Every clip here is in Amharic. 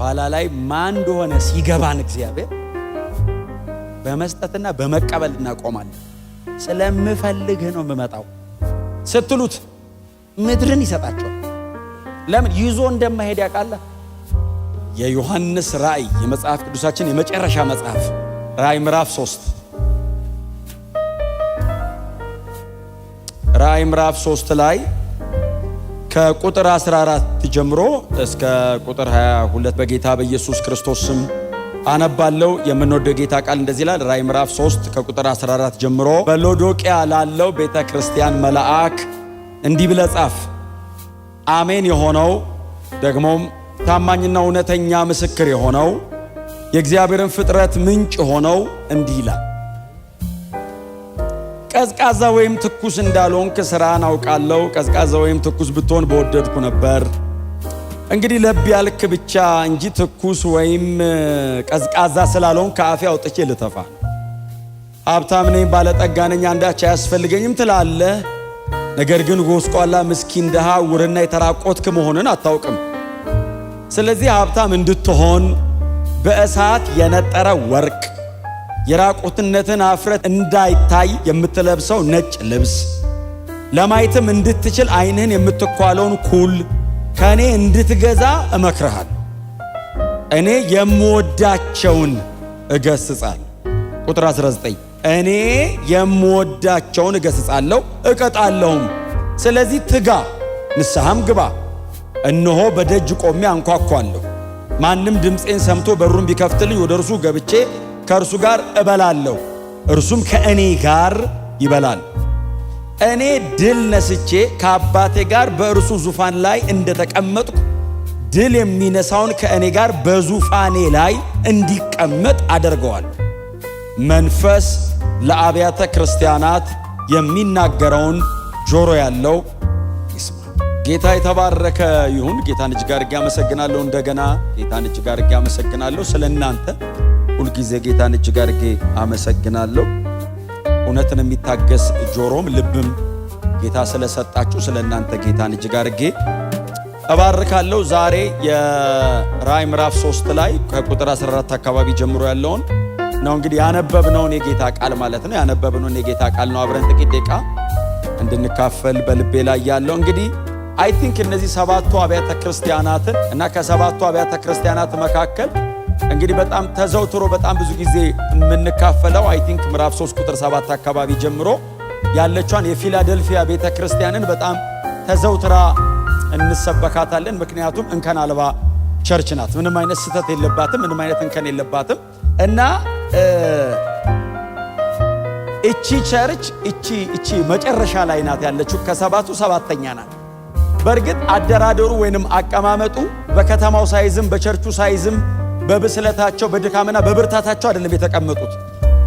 ኋላ ላይ ማን እንደሆነ ሲገባን እግዚአብሔር በመስጠትና በመቀበል እናቆማለን። ስለምፈልግህ ነው የምመጣው ስትሉት ምድርን ይሰጣቸዋል። ለምን ይዞ እንደማይሄድ ያውቃል። የዮሐንስ ራእይ፣ የመጽሐፍ ቅዱሳችን የመጨረሻ መጽሐፍ፣ ራእይ ምዕራፍ 3፣ ራእይ ምዕራፍ 3 ላይ ከቁጥር 14 ጀምሮ እስከ ቁጥር 22 በጌታ በኢየሱስ ክርስቶስ ስም አነባለሁ። የምንወደው የጌታ ቃል እንደዚህ ይላል። ራእይ ምዕራፍ 3 ከቁጥር 14 ጀምሮ፣ በሎዶቅያ ላለው ቤተ ክርስቲያን መልአክ እንዲህ ብለህ ጻፍ። አሜን የሆነው፣ ደግሞም ታማኝና እውነተኛ ምስክር የሆነው፣ የእግዚአብሔርን ፍጥረት ምንጭ የሆነው እንዲህ ይላል። ቀዝቃዛ ወይም ትኩስ እንዳልሆንክ ሥራህን አውቃለሁ። ቀዝቃዛ ወይም ትኩስ ብትሆን በወደድኩ ነበር። እንግዲህ ለብ ያልክ ብቻ እንጂ ትኩስ ወይም ቀዝቃዛ ስላልሆንክ ከአፌ አውጥቼ ልተፋህ ነው። ሀብታም ነኝ፣ ባለጠጋ ነኝ፣ አንዳች አያስፈልገኝም ትላለህ። ነገር ግን ጎስቋላ፣ ምስኪን፣ ድሃ፣ ዕውርና የተራቆትክ መሆንህን አታውቅም። ስለዚህ ሀብታም እንድትሆን በእሳት የነጠረ ወርቅ፣ የራቁትነትህን አፍረት እንዳይታይ የምትለብሰው ነጭ ልብስ፣ ለማየትም እንድትችል ዓይንህን የምትኳለውን ኩል ከእኔ እንድትገዛ እመክርሃለሁ። እኔ የምወዳቸውን እገስጻለሁ። ቁጥር 19፣ እኔ የምወዳቸውን እገስጻለሁ እቀጣለሁም። ስለዚህ ትጋ፣ ንስሐም ግባ። እነሆ በደጅ ቆሜ አንኳኳለሁ። ማንም ድምፄን ሰምቶ በሩን ቢከፍትልኝ ወደ እርሱ ገብቼ ከእርሱ ጋር እበላለሁ፣ እርሱም ከእኔ ጋር ይበላል። እኔ ድል ነስቼ ከአባቴ ጋር በእርሱ ዙፋን ላይ እንደተቀመጥኩ ድል የሚነሳውን ከእኔ ጋር በዙፋኔ ላይ እንዲቀመጥ አደርገዋለሁ። መንፈስ ለአብያተ ክርስቲያናት የሚናገረውን ጆሮ ያለው ይስማ። ጌታ የተባረከ ይሁን። ጌታን እጅግ አድርጌ አመሰግናለሁ። እንደገና ጌታን እጅግ አድርጌ አመሰግናለሁ። ስለ እናንተ ሁልጊዜ ጌታን እጅግ አድርጌ አመሰግናለሁ። እውነትን የሚታገስ ጆሮም ልብም ጌታ ስለሰጣችሁ ስለ እናንተ ጌታን እጅግ አድርጌ እባርካለሁ። ዛሬ የራእይ ምዕራፍ 3 ላይ ከቁጥር 14 አካባቢ ጀምሮ ያለውን ነው እንግዲህ ያነበብነውን የጌታ ቃል ማለት ነው። ያነበብነውን የጌታ ቃል ነው አብረን ጥቂት ደቂቃ እንድንካፈል በልቤ ላይ ያለው። እንግዲህ I think እነዚህ ሰባቱ አብያተ ክርስቲያናትን እና ከሰባቱ አብያተ ክርስቲያናት መካከል እንግዲህ በጣም ተዘውትሮ በጣም ብዙ ጊዜ የምንካፈለው I think ምዕራፍ 3 ቁጥር 7 አካባቢ ጀምሮ ያለቿን የፊላደልፊያ ቤተ ክርስቲያንን በጣም ተዘውትራ እንሰበካታለን። ምክንያቱም እንከን አልባ church ናት። ምንም አይነት ስህተት የለባትም። ምንም አይነት እንከን የለባትም። እና እቺ church እቺ መጨረሻ ላይ ናት ያለችው፣ ከሰባቱ ሰባተኛ ናት። በእርግጥ አደራደሩ ወይንም አቀማመጡ በከተማው size ም በ church ኡ size ም በብስለታቸው በድካምና በብርታታቸው አይደለም የተቀመጡት።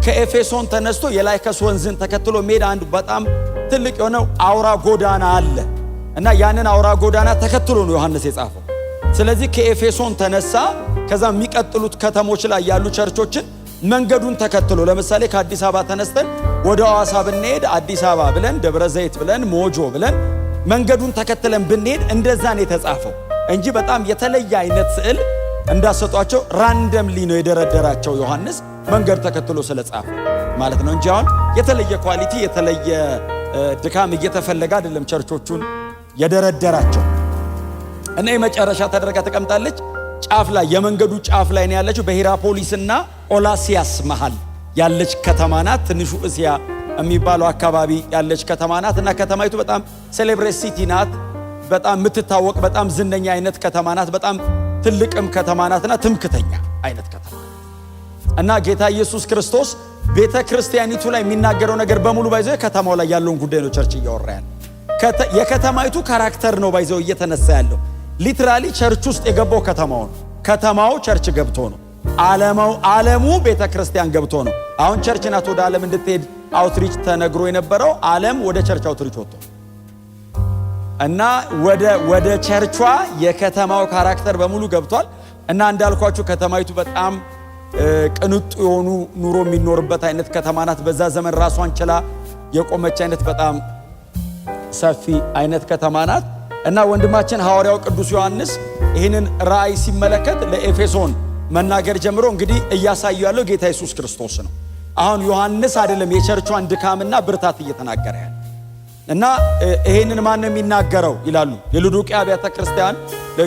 ከኤፌሶን ተነስቶ የላይከስ ወንዝን ተከትሎ መሄድ አንዱ በጣም ትልቅ የሆነው አውራ ጎዳና አለ እና ያንን አውራ ጎዳና ተከትሎ ነው ዮሐንስ የጻፈው። ስለዚህ ከኤፌሶን ተነሳ። ከዛ የሚቀጥሉት ከተሞች ላይ ያሉ church ኦችን መንገዱን ተከትሎ፣ ለምሳሌ ከአዲስ አበባ ተነስተን ወደ ሐዋሳ ብንሄድ አዲስ አበባ ብለን፣ ደብረ ዘይት ብለን፣ ሞጆ ብለን መንገዱን ተከትለን ብንሄድ እንደዛ ነው የተጻፈው እንጂ በጣም የተለየ አይነት ስዕል እንዳሰጧቸው randomly ነው የደረደራቸው ዮሐንስ መንገድ ተከትሎ ስለጻፈ ማለት ነው እንጂ አሁን የተለየ quality የተለየ ድካም እየተፈለገ አይደለም church ኦቹን የደረደራቸው። እና የመጨረሻ ተደርጋ ተቀምጣለች። ጫፍ ላይ፣ የመንገዱ ጫፍ ላይ ነው ያለችው። በሂራፖሊስና ቆላሲያስ መሃል ያለች ከተማ ናት። ትንሹ እስያ የሚባለው አካባቢ ያለች ከተማ ናት እና ከተማይቱ በጣም celebrate city ናት። በጣም የምትታወቅ፣ በጣም ዝነኛ አይነት ከተማ ናት። በጣም ትልቅም ከተማ ናትና ትምክተኛ አይነት ከተማ እና ጌታ ኢየሱስ ክርስቶስ ቤተ ክርስቲያኒቱ ላይ የሚናገረው ነገር በሙሉ by the way ከተማው ላይ ያለውን ጉዳይ ነው church እያወራ ያለው። የከተማይቱ character ነው by the way እየተነሳ ያለው። Literally church ውስጥ የገባው ከተማው ነው። ከተማው church ገብቶ ነው። ዓለሙ ቤተ ክርስቲያን ገብቶ ነው። አሁን church ናት ወደ ዓለም እንድትሄድ outreach ተነግሮ የነበረው፣ ዓለም ወደ church outreach ወጥቶ እና ወደ ቸርቿ የከተማው character በሙሉ ገብቷል። እና እንዳልኳችሁ ከተማይቱ በጣም ቅንጡ የሆኑ ኑሮ የሚኖርበት አይነት ከተማ ናት። በዛ ዘመን ራሷን ችላ የቆመች አይነት በጣም ሰፊ አይነት ከተማ ናት። እና ወንድማችን ሐዋርያው ቅዱስ ዮሐንስ ይህንን ራእይ ሲመለከት ለኤፌሶን መናገር ጀምሮ እንግዲህ እያሳዩ ያለው ጌታ ኢየሱስ ክርስቶስ ነው። አሁን ዮሐንስ አይደለም የቸርቿን ድካምና ብርታት እየተናገረ ያለ። እና ይሄንን ማን ነው የሚናገረው ይላሉ። የሎዶቅያ አብያተ ክርስቲያን፣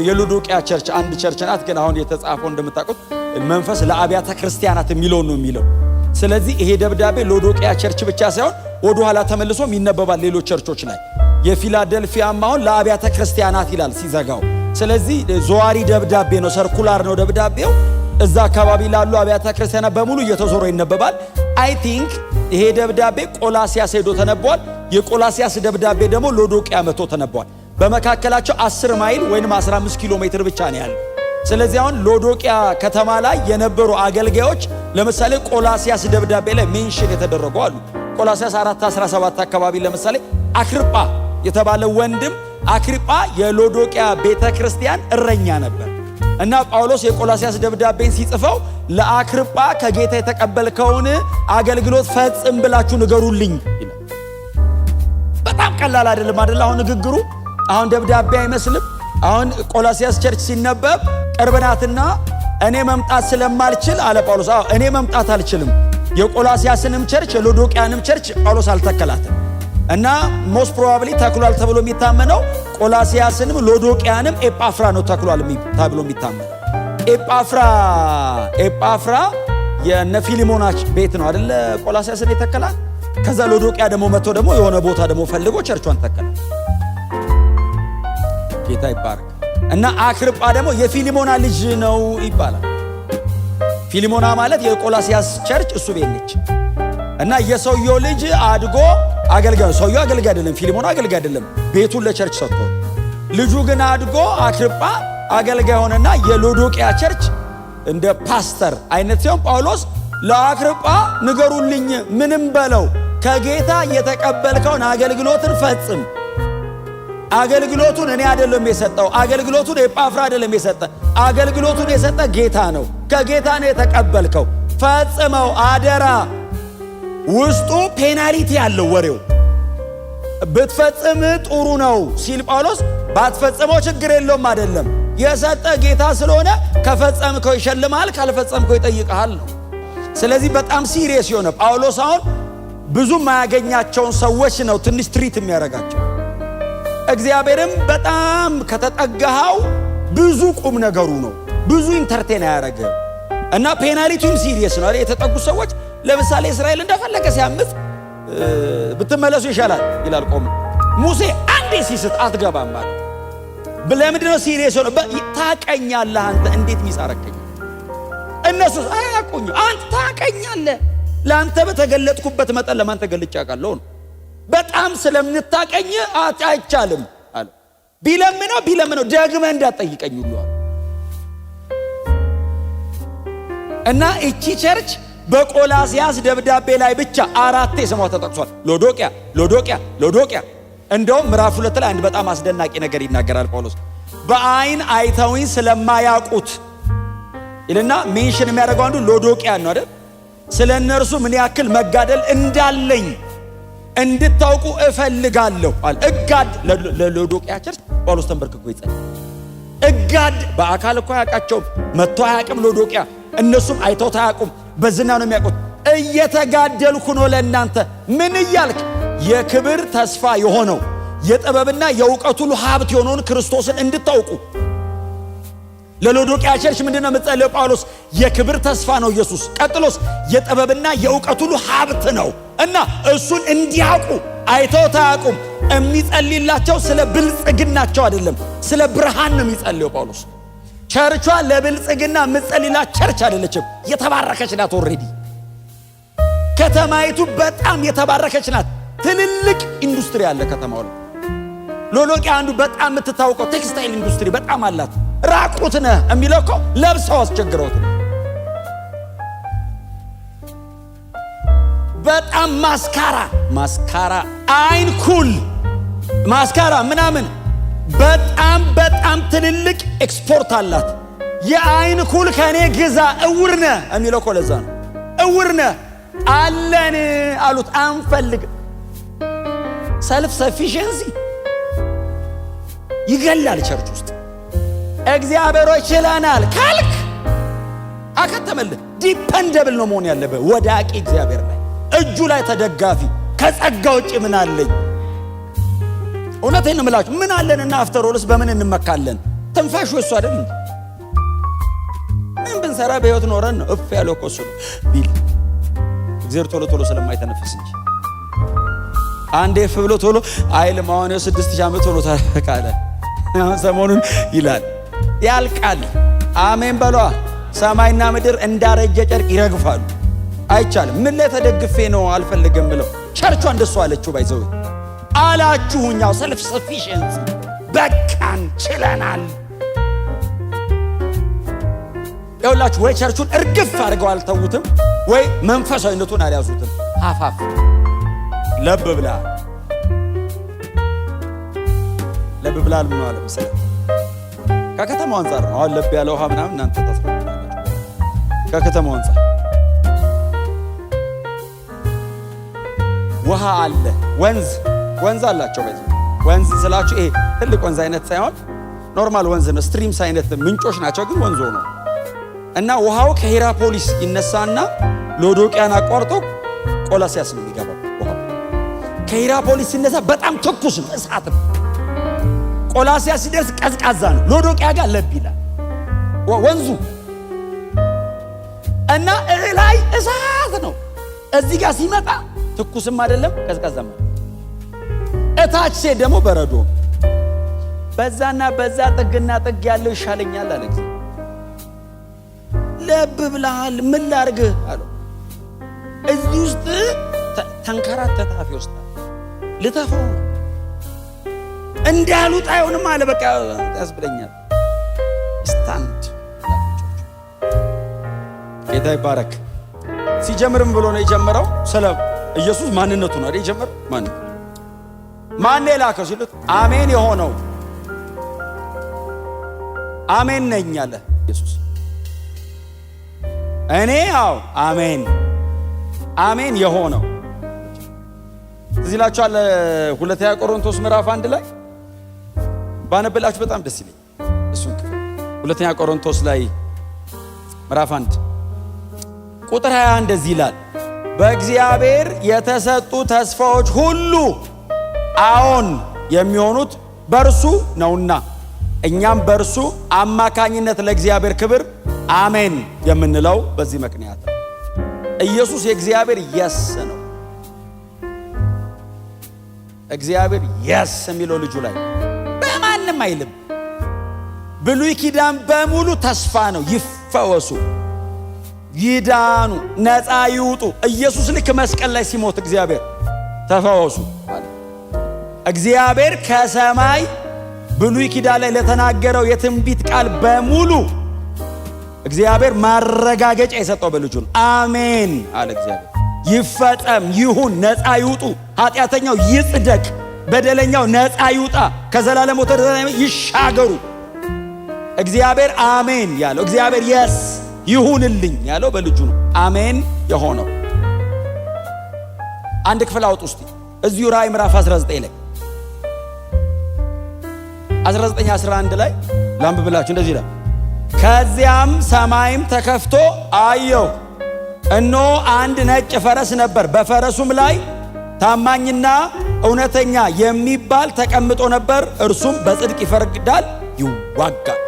የሎዶቅያ church አንድ church ናት። ግን አሁን የተጻፈው እንደምታውቁት መንፈስ ለአብያተ ክርስቲያናት የሚለውን ነው የሚለው። ስለዚህ ይሄ ደብዳቤ ሎዶቅያ church ብቻ ሳይሆን ወደ ኋላ ተመልሶም ይነበባል ሌሎች ቸርቾች ላይ። የፊላደልፊያም አሁን ለአብያተ ክርስቲያናት ይላል ሲዘጋው። ስለዚህ ዘዋሪ ደብዳቤ ነው፣ circular ነው ደብዳቤው። እዛ አካባቢ ላሉ አብያተ ክርስቲያናት በሙሉ እየተዞረ ይነበባል። I think ይሄ ደብዳቤ ቆላሲያስ ሄዶ ተነቧል። የቆላሲያስ ደብዳቤ ደግሞ ሎዶቅያ መጥቶ ተነቧል። በመካከላቸው 10 ማይል ወይንም 15 ኪሎ ሜትር ብቻ ነው ያለው። ስለዚህ አሁን ሎዶቅያ ከተማ ላይ የነበሩ አገልጋዮች ለምሳሌ ቆላሲያስ ደብዳቤ ላይ mention የተደረጉ አሉ። ቆላሲያስ 4:17 አካባቢ ለምሳሌ አክርጳ የተባለ ወንድም፣ አክሪጳ የሎዶቅያ ቤተ ክርስቲያን እረኛ ነበር እና ጳውሎስ የቆላሲያስ ደብዳቤን ሲጽፈው ለአክርጳ ከጌታ የተቀበልከውን አገልግሎት ፈጽም ብላችሁ ንገሩልኝ ይላል። በጣም ቀላል አይደለም አይደል? አሁን ንግግሩ አሁን ደብዳቤ አይመስልም። አሁን ቆላሲያስ church ሲነበብ ቅርብ ናትና እኔ መምጣት ስለማልችል አለ ጳውሎስ። አዎ፣ እኔ መምጣት አልችልም። የቆላሲያስንም church የሎዶቅያንም church ጳውሎስ አልተከላትም እና most probably ተክሏል ተብሎ የሚታመነው ቆላሲያስንም ሎዶቅያንም ኤጳፍራ ነው ተክሏል ተብሎ የሚታመነው። ኤጳፍራ የነ ፊሊሞና ቤት ነው አደለ ቆላሲያስን የተከላት። ከዛ ሎዶቅያ ደግሞ መጥቶ ደግሞ የሆነ ቦታ ደግሞ ፈልጎ ቸርቿን ተከለ። ጌታ ይባረክ። እና አክርጳ ደግሞ የፊሊሞና ልጅ ነው ይባላል። ፊሊሞና ማለት የቆላሲያስ church እሱ ቤት ነች። እና የሰውየው ልጅ አድጎ አገልጋይ ነው። ሰውየው አገልጋይ አይደለም፣ ፊሊሞና አገልጋይ አይደለም። ቤቱን ለ church ሰጥቶ ልጁ ግን አድጎ አክርጳ አገልጋይ ሆነና የሎዶቅያ church እንደ ፓስተር አይነት ሲሆን ጳውሎስ ለአክርጳ ንገሩልኝ፣ ምንም በለው ከጌታ የተቀበልከውን አገልግሎትን ፈጽም። አገልግሎቱን እኔ አይደለም የሰጠው፣ አገልግሎቱን ኤጳፍራ አይደለም የሰጠ፣ አገልግሎቱን የሰጠ ጌታ ነው። ከጌታ ነው የተቀበልከው፣ ፈጽመው አደራ። ውስጡ penalty ያለው ወሬው ብትፈጽም ጥሩ ነው ሲል ጳውሎስ ባትፈጽመው ችግር የለውም አይደለም። የሰጠ ጌታ ስለሆነ ከፈጸምከው ይሸልምሃል፣ ካልፈጸምከው ይጠይቅሃል ነው። ስለዚህ በጣም serious የሆነ ጳውሎስ አሁን ብዙ የማያገኛቸውን ሰዎች ነው ትንሽ treat የሚያደርጋቸው። እግዚአብሔርም በጣም ከተጠጋኸው ብዙ ቁም ነገሩ ነው፣ ብዙ entertain አያደርግህም እና penalty ውም serious ነው። የተጠጉ ሰዎች ለምሳሌ እስራኤል እንደፈለገ ሲያምፅ ብትመለሱ ይሻላል ይላል። ቆም ሙሴ አንዴ ሲስት አትገባም ማለት ለምንድን ነው serious ሆነ? ታቀኛለህ አንተ እንዴት miss አረከኝ? እነሱ አያውቁኝም። አንተ ታቀኛለህ። ለአንተ በተገለጥኩበት መጠን ለማን ተገልጬ አውቃለሁ ነው። በጣም ስለምታቀኝ አይቻልም አለ። ቢለምነው ቢለምነው ደግመህ እንዳትጠይቀኝ ሁሉ አለ። እና እቺ church በቆላሲያስ ደብዳቤ ላይ ብቻ አራቴ ስሟ ተጠቅሷል። ሎዶቅያ፣ ሎዶቅያ፣ ሎዶቅያ። እንደውም ምዕራፍ 2 ላይ አንድ በጣም አስደናቂ ነገር ይናገራል ጳውሎስ። በአይን አይተውኝ ስለማያውቁት ይልና mention የሚያደርገው አንዱ ሎዶቅያን ነው አይደል? ስለ እነርሱ ምን ያክል መጋደል እንዳለኝ እንድታውቁ እፈልጋለሁ አለ። እጋድ ለሎዶቅያ church ጳውሎስ ተንበርክኮ ይጸልያል። እጋድ በአካል እኮ አያውቃቸውም፣ መጥቶ አያውቅም ሎዶቅያ። እነሱም አይተውት አያውቁም። በዝና ነው የሚያውቁት። እየተጋደልኩ ነው ለእናንተ። ምን እያልክ? የክብር ተስፋ የሆነው የጥበብና የእውቀት ሁሉ ሀብት የሆነውን ክርስቶስን እንድታውቁ። ለሎዶቅያ church ምንድነው የምጸልየው ጳውሎስ? የክብር ተስፋ ነው ኢየሱስ። ቀጥሎስ የጥበብና የእውቀት ሁሉ ሀብት ነው እና እሱን እንዲያውቁ። አይተውት አያውቁም። የሚጸልይላቸው ስለ ብልጽግናቸው አይደለም፣ ስለ ብርሃን ነው የሚጸልየው ጳውሎስ። ቸርቿ ለብልጽግና የምትጸልይላት church አይደለችም። የተባረከች ናት። Already ከተማይቱ በጣም የተባረከች ናት። ትልልቅ ኢንዱስትሪ አለ ከተማው ላይ። ሎዶቅያ አንዱ በጣም የምትታወቀው textile industry በጣም አላት። ራቁት ነህ የሚለው እኮ ለብሰው አስቸግረውት ነው። በጣም mascara mascara አይን ኩል mascara ምናምን በጣም በጣም ትልልቅ ኤክስፖርት አላት። የአይን ኩል ከኔ ግዛ እውር ነህ የሚለው እኮ ለዛ ነው። እውር ነህ አለን አሉት። አንፈልግ self sufficiency። ይገላል። Church ውስጥ እግዚአብሔር ችለናል ካልክ አከተመልህ። Dependable ነው መሆን ያለብህ። ወዳቂ እግዚአብሔር ላይ፣ እጁ ላይ ተደጋፊ። ከጸጋ ውጭ ምን አለኝ? እውነቴን ነው የምላችሁ። ምን አለንና after all ስ በምን እንመካለን? ትንፋሹ እሱ አይደል እንዴ? ምን ብንሰራ በሕይወት ኖረን ነው? እፍ ያለው እኮ እሱ ነው ቢል እግዚአብሔር ቶሎ ቶሎ ስለማይተነፍስ እንጂ አንዴ እፍ ብሎ ቶሎ አይልም። አሁን 6000 ዓመት ሆኖታል ካለ አሁን ሰሞኑን ይላል፣ ያልቃል። አሜን በሏ። ሰማይና ምድር እንዳረጀ ጨርቅ ይረግፋሉ። አይቻልም። ምን ላይ ተደግፌ ነው አልፈልግም ብለው ቸርቿ እንደሱ አለችው። By the way አላችሁኛው self sufficiency በቃን ችለናል። ይኸውላችሁ ወይ ቸርቹን እርግፍ አድርገው አልተዉትም፣ ወይ መንፈሳዊነቱን አልያዙትም። ሀፋፍ ለብ ብላል፣ ለብ ብላል። ምን አለ መሰለህ፣ ከከተማው አንጻር ነው። አሁን ለብ ያለ ውሃ ምናምን እናንተ ታስረዱናላችሁ። ከከተማው አንጻር ውሃ አለ፣ ወንዝ ወንዝ አላቸው። በዚህ ወንዝ ስላችሁ ይሄ ትልቅ ወንዝ አይነት ሳይሆን normal ወንዝ ነው። Streams አይነት ምንጮች ናቸው፣ ግን ወንዝ ሆኖ እና ውሃው ከሂራፖሊስ ይነሳና ሎዶቅያን አቋርጦ ቆላሲያስ ነው የሚገባው። ውሃው ከሂራፖሊስ ሲነሳ በጣም ትኩስ ነው፣ እሳት ነው። ቆላሲያስ ሲደርስ ቀዝቃዛ ነው። ሎዶቅያ ጋር ለብ ይላል ወንዙ እና ላይ እሳት ነው። እዚህ ጋር ሲመጣ ትኩስም አይደለም ቀዝቃዛም አይደለም። እታች ሴት ደግሞ በረዶ። በዛና በዛ ጥግና ጥግ ያለው ይሻለኛል አለ እግዚአብሔር። ለብ ብለሃል፣ ምን ላርግህ አለው። እዚህ ውስጥ ተንከራተተ፣ አፌ ውስጥ ልተፋው ነው እንዳሉት አይሆንም አለ። በቃ ያስብለኛል። Stand። ጌታ ይባረክ። ሲጀምርም ብሎ ነው የጀመረው። ስለ ኢየሱስ ማንነቱ ነው አይደል የጀመረው። ማን ማን የላከው ሲሉት አሜን የሆነው አሜን ነኝ አለ ኢየሱስ። እኔ አዎ አሜን አሜን የሆነው እዚህ ላችኋል። ሁለተኛ ቆሮንቶስ ምዕራፍ 1 ላይ ባነብላችሁ በጣም ደስ ይለኝ። እሱን ክፍል ሁለተኛ ቆሮንቶስ ላይ ምዕራፍ 1 ቁጥር 20 እንደዚህ ይላል፣ በእግዚአብሔር የተሰጡ ተስፋዎች ሁሉ አዎን የሚሆኑት በእርሱ ነውና እኛም በእርሱ አማካኝነት ለእግዚአብሔር ክብር አሜን የምንለው በዚህ ምክንያት ነው። ኢየሱስ የእግዚአብሔር yes ነው። እግዚአብሔር yes የሚለው ልጁ ላይ በማንም አይልም። ብሉይ ኪዳን በሙሉ ተስፋ ነው። ይፈወሱ፣ ይዳኑ፣ ነፃ ይውጡ። ኢየሱስ ልክ መስቀል ላይ ሲሞት እግዚአብሔር ተፈወሱ አለ። እግዚአብሔር ከሰማይ ብሉይ ኪዳን ላይ ለተናገረው የትንቢት ቃል በሙሉ እግዚአብሔር ማረጋገጫ የሰጠው በልጁ ነው። አሜን አለ እግዚአብሔር። ይፈጸም ይሁን፣ ነፃ ይውጡ፣ ኃጢአተኛው ይጽደቅ፣ በደለኛው ነፃ ይውጣ፣ ከዘላለም ወደ ዘላለም ይሻገሩ። እግዚአብሔር አሜን ያለው፣ እግዚአብሔር yes ይሁንልኝ ያለው በልጁ ነው። አሜን የሆነው። አንድ ክፍል አውጡ እስቲ እዚሁ ራእይ ምዕራፍ 19 ላይ 19:11 ላይ ላንብብላችሁ። እንደዚህ ይላል፣ ከዚያም ሰማይም ተከፍቶ አየሁ፣ እነሆ አንድ ነጭ ፈረስ ነበር፣ በፈረሱም ላይ ታማኝና እውነተኛ የሚባል ተቀምጦ ነበር፣ እርሱም በጽድቅ ይፈርዳል ይዋጋል።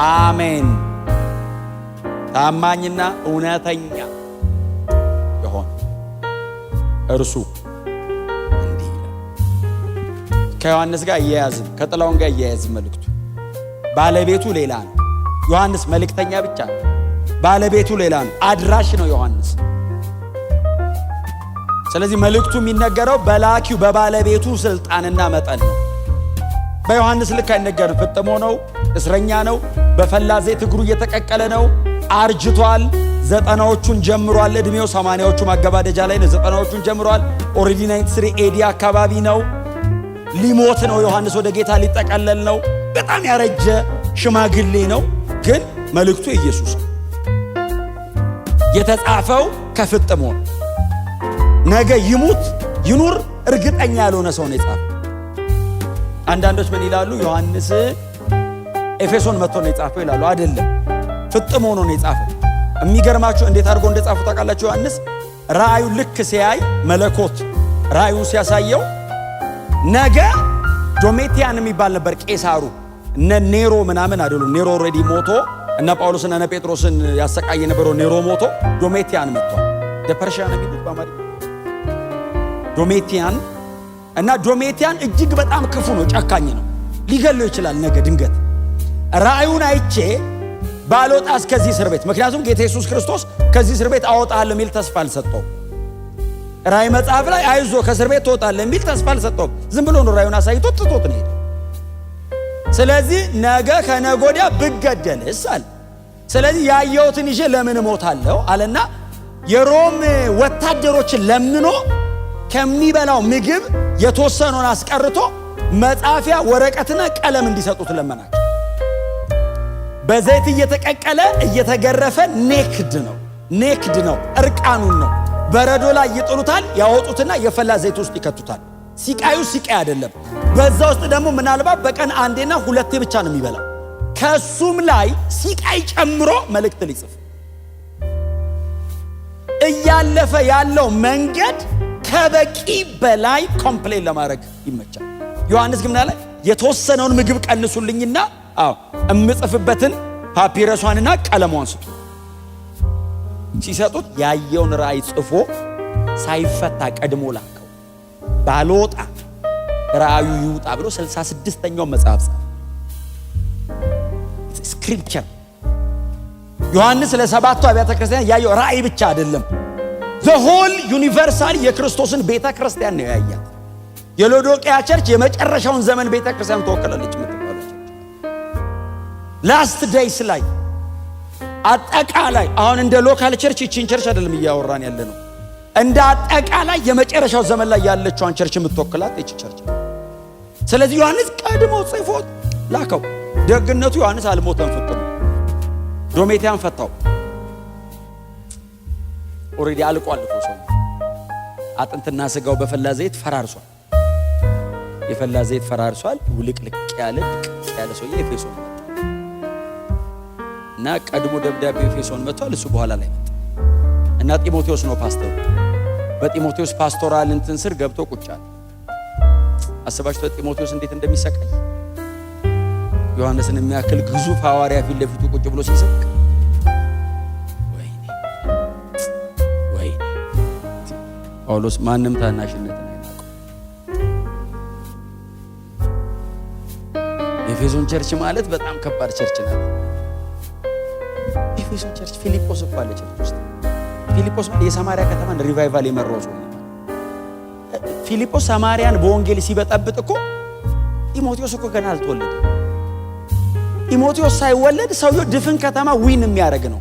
አሜን። ታማኝና እውነተኛ የሆነ እርሱ እንዲህ ይላል። ከዮሐንስ ጋር እያያዝም ከጥላውን ጋር እያያዝም መልእክቱ ባለቤቱ ሌላ ነው። ዮሐንስ መልእክተኛ ብቻ ነው። ባለቤቱ ሌላ ነው። አድራሽ ነው ዮሐንስ። ስለዚህ መልእክቱ የሚነገረው በላኪው በባለቤቱ ስልጣንና መጠን ነው። በዮሐንስ ልክ አይነገርም። ፍጥሞ ነው፣ እስረኛ ነው፣ በፈላ ዘይት እግሩ እየተቀቀለ ነው፣ አርጅቷል። 90ዎቹን ጀምሯል። እድሜው 80ዎቹ ማገባደጃ ላይ ነው። 90ዎቹን ጀምሯል። Already 93 AD አካባቢ ነው። ሊሞት ነው ዮሐንስ፣ ወደ ጌታ ሊጠቀለል ነው። በጣም ያረጀ ሽማግሌ ነው። ግን መልእክቱ ኢየሱስ ነው። የተጻፈው ከፍጥሞ ነው። ነገ ይሙት ይኑር እርግጠኛ ያልሆነ ሰው ነው የጻፈው። አንዳንዶች ምን ይላሉ? ዮሐንስ ኤፌሶን መጥቶ ነው የጻፈው ይላሉ። አይደለም፣ ፍጥሞ ሆኖ ነው የጻፈው። የሚገርማችሁ እንዴት አድርጎ እንደጻፈው ታውቃላችሁ? ዮሐንስ ራእዩ ልክ ሲያይ፣ መለኮት ራእዩን ሲያሳየው፣ ነገ ዶሜቲያን የሚባል ነበር ቄሳሩ። እነ ኔሮ ምናምን አይደሉም። ኔሮ already ሞቶ፣ እነ ጳውሎስና እነ ጴጥሮስን ያሰቃይ የነበረው ኔሮ ሞቶ ዶሜቲያን መጥቷል። ፐርሺያ ነው የሚሉት በአማርኛ ዶሜቲያን። እና ዶሜቲያን እጅግ በጣም ክፉ ነው፣ ጨካኝ ነው። ሊገለው ይችላል ነገ ድንገት። ራእዩን አይቼ ባልወጣ እስከዚህ እስር ቤት፣ ምክንያቱም ጌታ ኢየሱስ ክርስቶስ ከዚህ እስር ቤት አወጣለሁ የሚል ተስፋ አልሰጠውም። ራእይ መጽሐፍ ላይ አይዞ ከእስር ቤት ትወጣለህ የሚል ተስፋ አልሰጠውም። ዝም ብሎ ነው ራእዩን አሳይቶ ትቶት ነው የሄደው። ስለዚህ ነገ ከነገ ወዲያ ብገደልስ አለ። ስለዚህ ያየሁትን ይዤ ለምን እሞታለሁ አለና የሮም ወታደሮችን ለምኖ ከሚበላው ምግብ የተወሰነውን አስቀርቶ መጻፊያ ወረቀትና ቀለም እንዲሰጡት ለመናቸው። በዘይት እየተቀቀለ እየተገረፈ naked ነው፣ naked ነው፣ እርቃኑን ነው። በረዶ ላይ ይጥሉታል፣ ያወጡትና የፈላ ዘይት ውስጥ ይከቱታል። ሲቃዩ ሲቃይ አይደለም። በዛ ውስጥ ደግሞ ምናልባት በቀን አንዴና ሁለቴ ብቻ ነው የሚበላው። ከሱም ላይ ሲቃይ ጨምሮ መልእክት ሊጽፍ እያለፈ ያለው መንገድ ከበቂ በላይ complain ለማድረግ ይመቻል። ዮሐንስ ግን ምን አለ? የተወሰነውን ምግብ ቀንሱልኝና አዎ እምጽፍበትን ፓፒረሷንና ቀለሟን ስጡ። ሲሰጡት ያየውን ራእይ ጽፎ ሳይፈታ ቀድሞ ላከው። ባልወጣ ራእዩ ይውጣ ብሎ 66ኛው መጽሐፍ ጻፈ። Scripture። ዮሐንስ ለሰባቱ አብያተ ክርስቲያን ያየው ራእይ ብቻ አይደለም። The whole universal የክርስቶስን ቤተ ክርስቲያን ነው ያያት። የሎዶቅያ church የመጨረሻውን ዘመን ቤተ ክርስቲያን ትወክላለች የምትባለው church last days ላይ አጠቃላይ፣ አሁን እንደ local church ይቺን church አይደለም እያወራን ያለ ነው። እንደ አጠቃላይ የመጨረሻው ዘመን ላይ ያለችዋን church የምትወክላት ይቺ church። ስለዚህ ዮሐንስ ቀድሞ ጽፎት ላከው። ደግነቱ ዮሐንስ አልሞተም ፍጥሞ። ዶሜቲያን ፈታው። Already አልቋል እኮ ሰው፣ አጥንትና ስጋው በፈላ ዘይት ፈራርሷል። የፈላ ዘይት ፈራርሷል። ውልቅልቅ ያለ ድቅቅ ያለ ሰውዬ ኤፌሶን መጣ እና ቀድሞ ደብዳቤ ኤፌሶን መጥቷል። እሱ በኋላ ላይ መጣ እና ጢሞቴዎስ ነው ፓስተሩ። በጢሞቴዎስ pastoral እንትን ስር ገብቶ ቁጭ አለ። አስባችሁ ጢሞቴዎስ እንዴት እንደሚሰቃይ፣ ዮሐንስን የሚያክል ግዙፍ ሐዋርያ ፊት ለፊቱ ቁጭ ብሎ ሲሰብክ። ወይኔ ወይኔ! ጳውሎስ ማንም ታናሽነትን አይናቀው። ኤፌሶን church ማለት በጣም ከባድ church ናት። ኤፌሶን church ፊልጶስ እኮ አለ church ውስጥ። ፊልጶስ ማለት የሰማርያ ከተማን revival የመራው ሰው ነው። ፊልጶስ ሰማርያን በወንጌል ሲበጠብጥ እኮ ጢሞቴዎስ እኮ ገና አልተወለደም። ጢሞቴዎስ ሳይወለድ ሰውየው ድፍን ከተማ win የሚያደርግ ነው።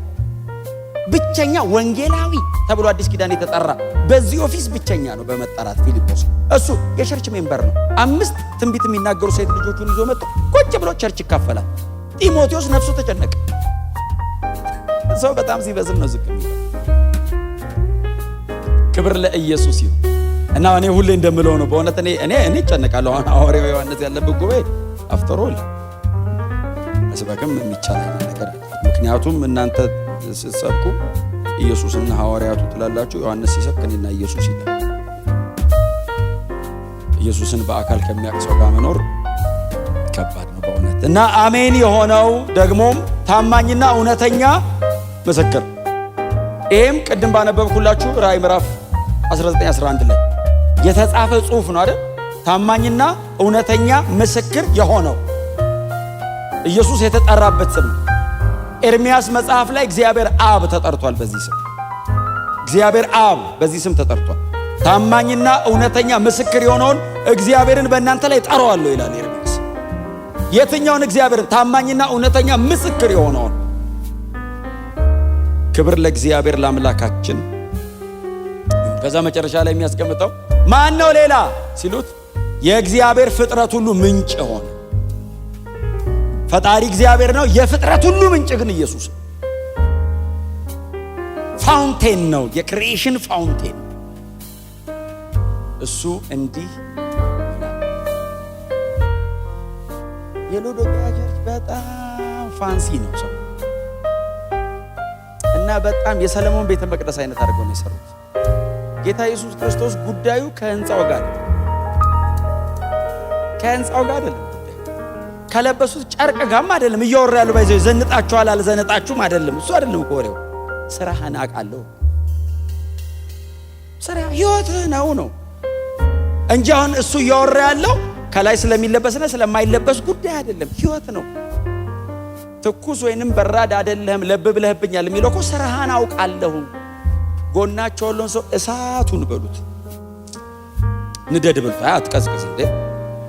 ብቸኛ ወንጌላዊ ተብሎ አዲስ ኪዳን የተጠራ፣ በዚህ office ብቸኛ ነው በመጠራት ፊልጶስ። እሱ የ church member ነው። አምስት ትንቢት የሚናገሩ ሴት ልጆቹን ይዞ መጥቶ ቁጭ ብሎ church ይካፈላል። ጢሞቴዎስ ነፍሱ ተጨነቀ። ሰው በጣም ሲበዝል ነው ዝቅ የሚለው። ክብር ለኢየሱስ ይሁን። እና እኔ ሁሌ እንደምለው ነው። በእውነት እኔ እጨነቃለሁ። አሁን ሐዋርያው ዮሐንስ ያለበት ጉባኤ after all መስበክም የሚቻል አይነት ነገር አለ። ምክንያቱም እናንተ ስትሰብኩ ኢየሱስና ሐዋርያቱ ትላላችሁ። ዮሐንስ ሲሰብክ እኔና ኢየሱስ ይላል። ኢየሱስን በአካል ከሚያውቅ ሰው ጋር መኖር ከባድ ነው በእውነት። እና አሜን የሆነው ደግሞም ታማኝና እውነተኛ ምስክር። ይህም ቅድም ባነበብኩላችሁ ራእይ ምዕራፍ 19:11 ላይ የተጻፈ ጽሑፍ ነው አይደል? ታማኝና እውነተኛ ምስክር የሆነው ኢየሱስ የተጠራበት ስም ነው። ኤርሚያስ መጽሐፍ ላይ እግዚአብሔር አብ ተጠርቷል። በዚህ ስም እግዚአብሔር አብ በዚህ ስም ተጠርቷል። ታማኝና እውነተኛ ምስክር የሆነውን እግዚአብሔርን በእናንተ ላይ ጠራዋለሁ ይላል ኤርሚያስ። የትኛውን እግዚአብሔርን? ታማኝና እውነተኛ ምስክር የሆነውን። ክብር ለእግዚአብሔር ለአምላካችን። ከዛ መጨረሻ ላይ የሚያስቀምጠው ማን ነው ሌላ ሲሉት የእግዚአብሔር ፍጥረት ሁሉ ምንጭ የሆነ። ፈጣሪ እግዚአብሔር ነው። የፍጥረት ሁሉ ምንጭ ግን ኢየሱስ fountain ነው። የ creation fountain። እሱ እንዲህ ይላል። የሎዶቅያ church በጣም fancy ነው ሰው እና በጣም የሰለሞን ቤተ መቅደስ አይነት አድርገው ነው የሰሩት። ጌታ ኢየሱስ ክርስቶስ ጉዳዩ ከህንፃው ጋር ከህንፃው ጋር አይደለም፣ ከለበሱት ጨርቅ ጋርም አይደለም እያወራ ያለው። By the way ዘንጣችኋል አልዘነጣችሁም አይደለም፣ እሱ አይደለም እኮ ወሬው። ስራህን አውቃለሁ፣ ስራ ህይወትህ ነው ነው እንጂ አሁን እሱ እያወራ ያለው ከላይ ስለሚለበስና ስለማይለበስ ጉዳይ አይደለም፣ ህይወት ነው። ትኩስ ወይንም በራድ አይደለህም፣ ለብ ብለህብኛል የሚለው እኮ ስራህን አውቃለሁ። ጎናቸው ያለውን ሰው እሳቱን በሉት፣ ንደድ በሉት። አይ አትቀዝቅዝ እንዴ፣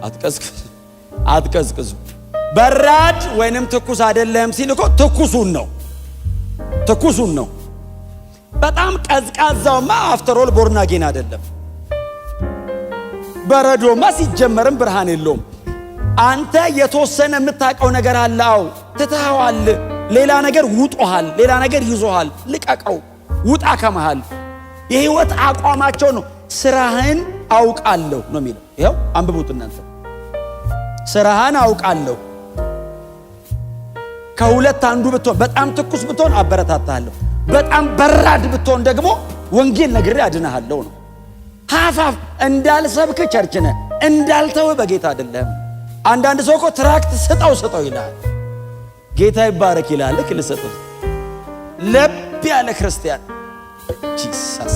አትቀዝቅዝ፣ አትቀዝቅዙ። በራድ ወይንም ትኩስ አይደለህም ሲል እኮ ትኩሱን ነው፣ ትኩሱን ነው። በጣም ቀዝቃዛውማ after all born again አይደለም። በረዶማ ሲጀመርም ብርሃን የለውም። አንተ የተወሰነ የምታውቀው ነገር አለ። አው ትተኸዋል። ሌላ ነገር ውጦሃል። ሌላ ነገር ይዞሃል። ልቀቀው፣ ውጣ ከመሃል። የህይወት አቋማቸው ነው። ስራህን አውቃለሁ ነው የሚለው። ይኸው አንብቡት እናንተ። ስራህን አውቃለሁ። ከሁለት አንዱ ብትሆን፣ በጣም ትኩስ ብትሆን አበረታታለሁ፣ በጣም በራድ ብትሆን ደግሞ ወንጌል ነግሬ አድንሃለሁ ነው። Half half እንዳልሰብክ church ነህ፣ እንዳልተው በጌታ አይደለም። አንዳንድ ሰው እኮ tract ስጠው ስጠው ይልሃል። ጌታ ይባረክ ይልሃል። ልክ ልሰጠው ለብ ያለ ክርስቲያን Jesus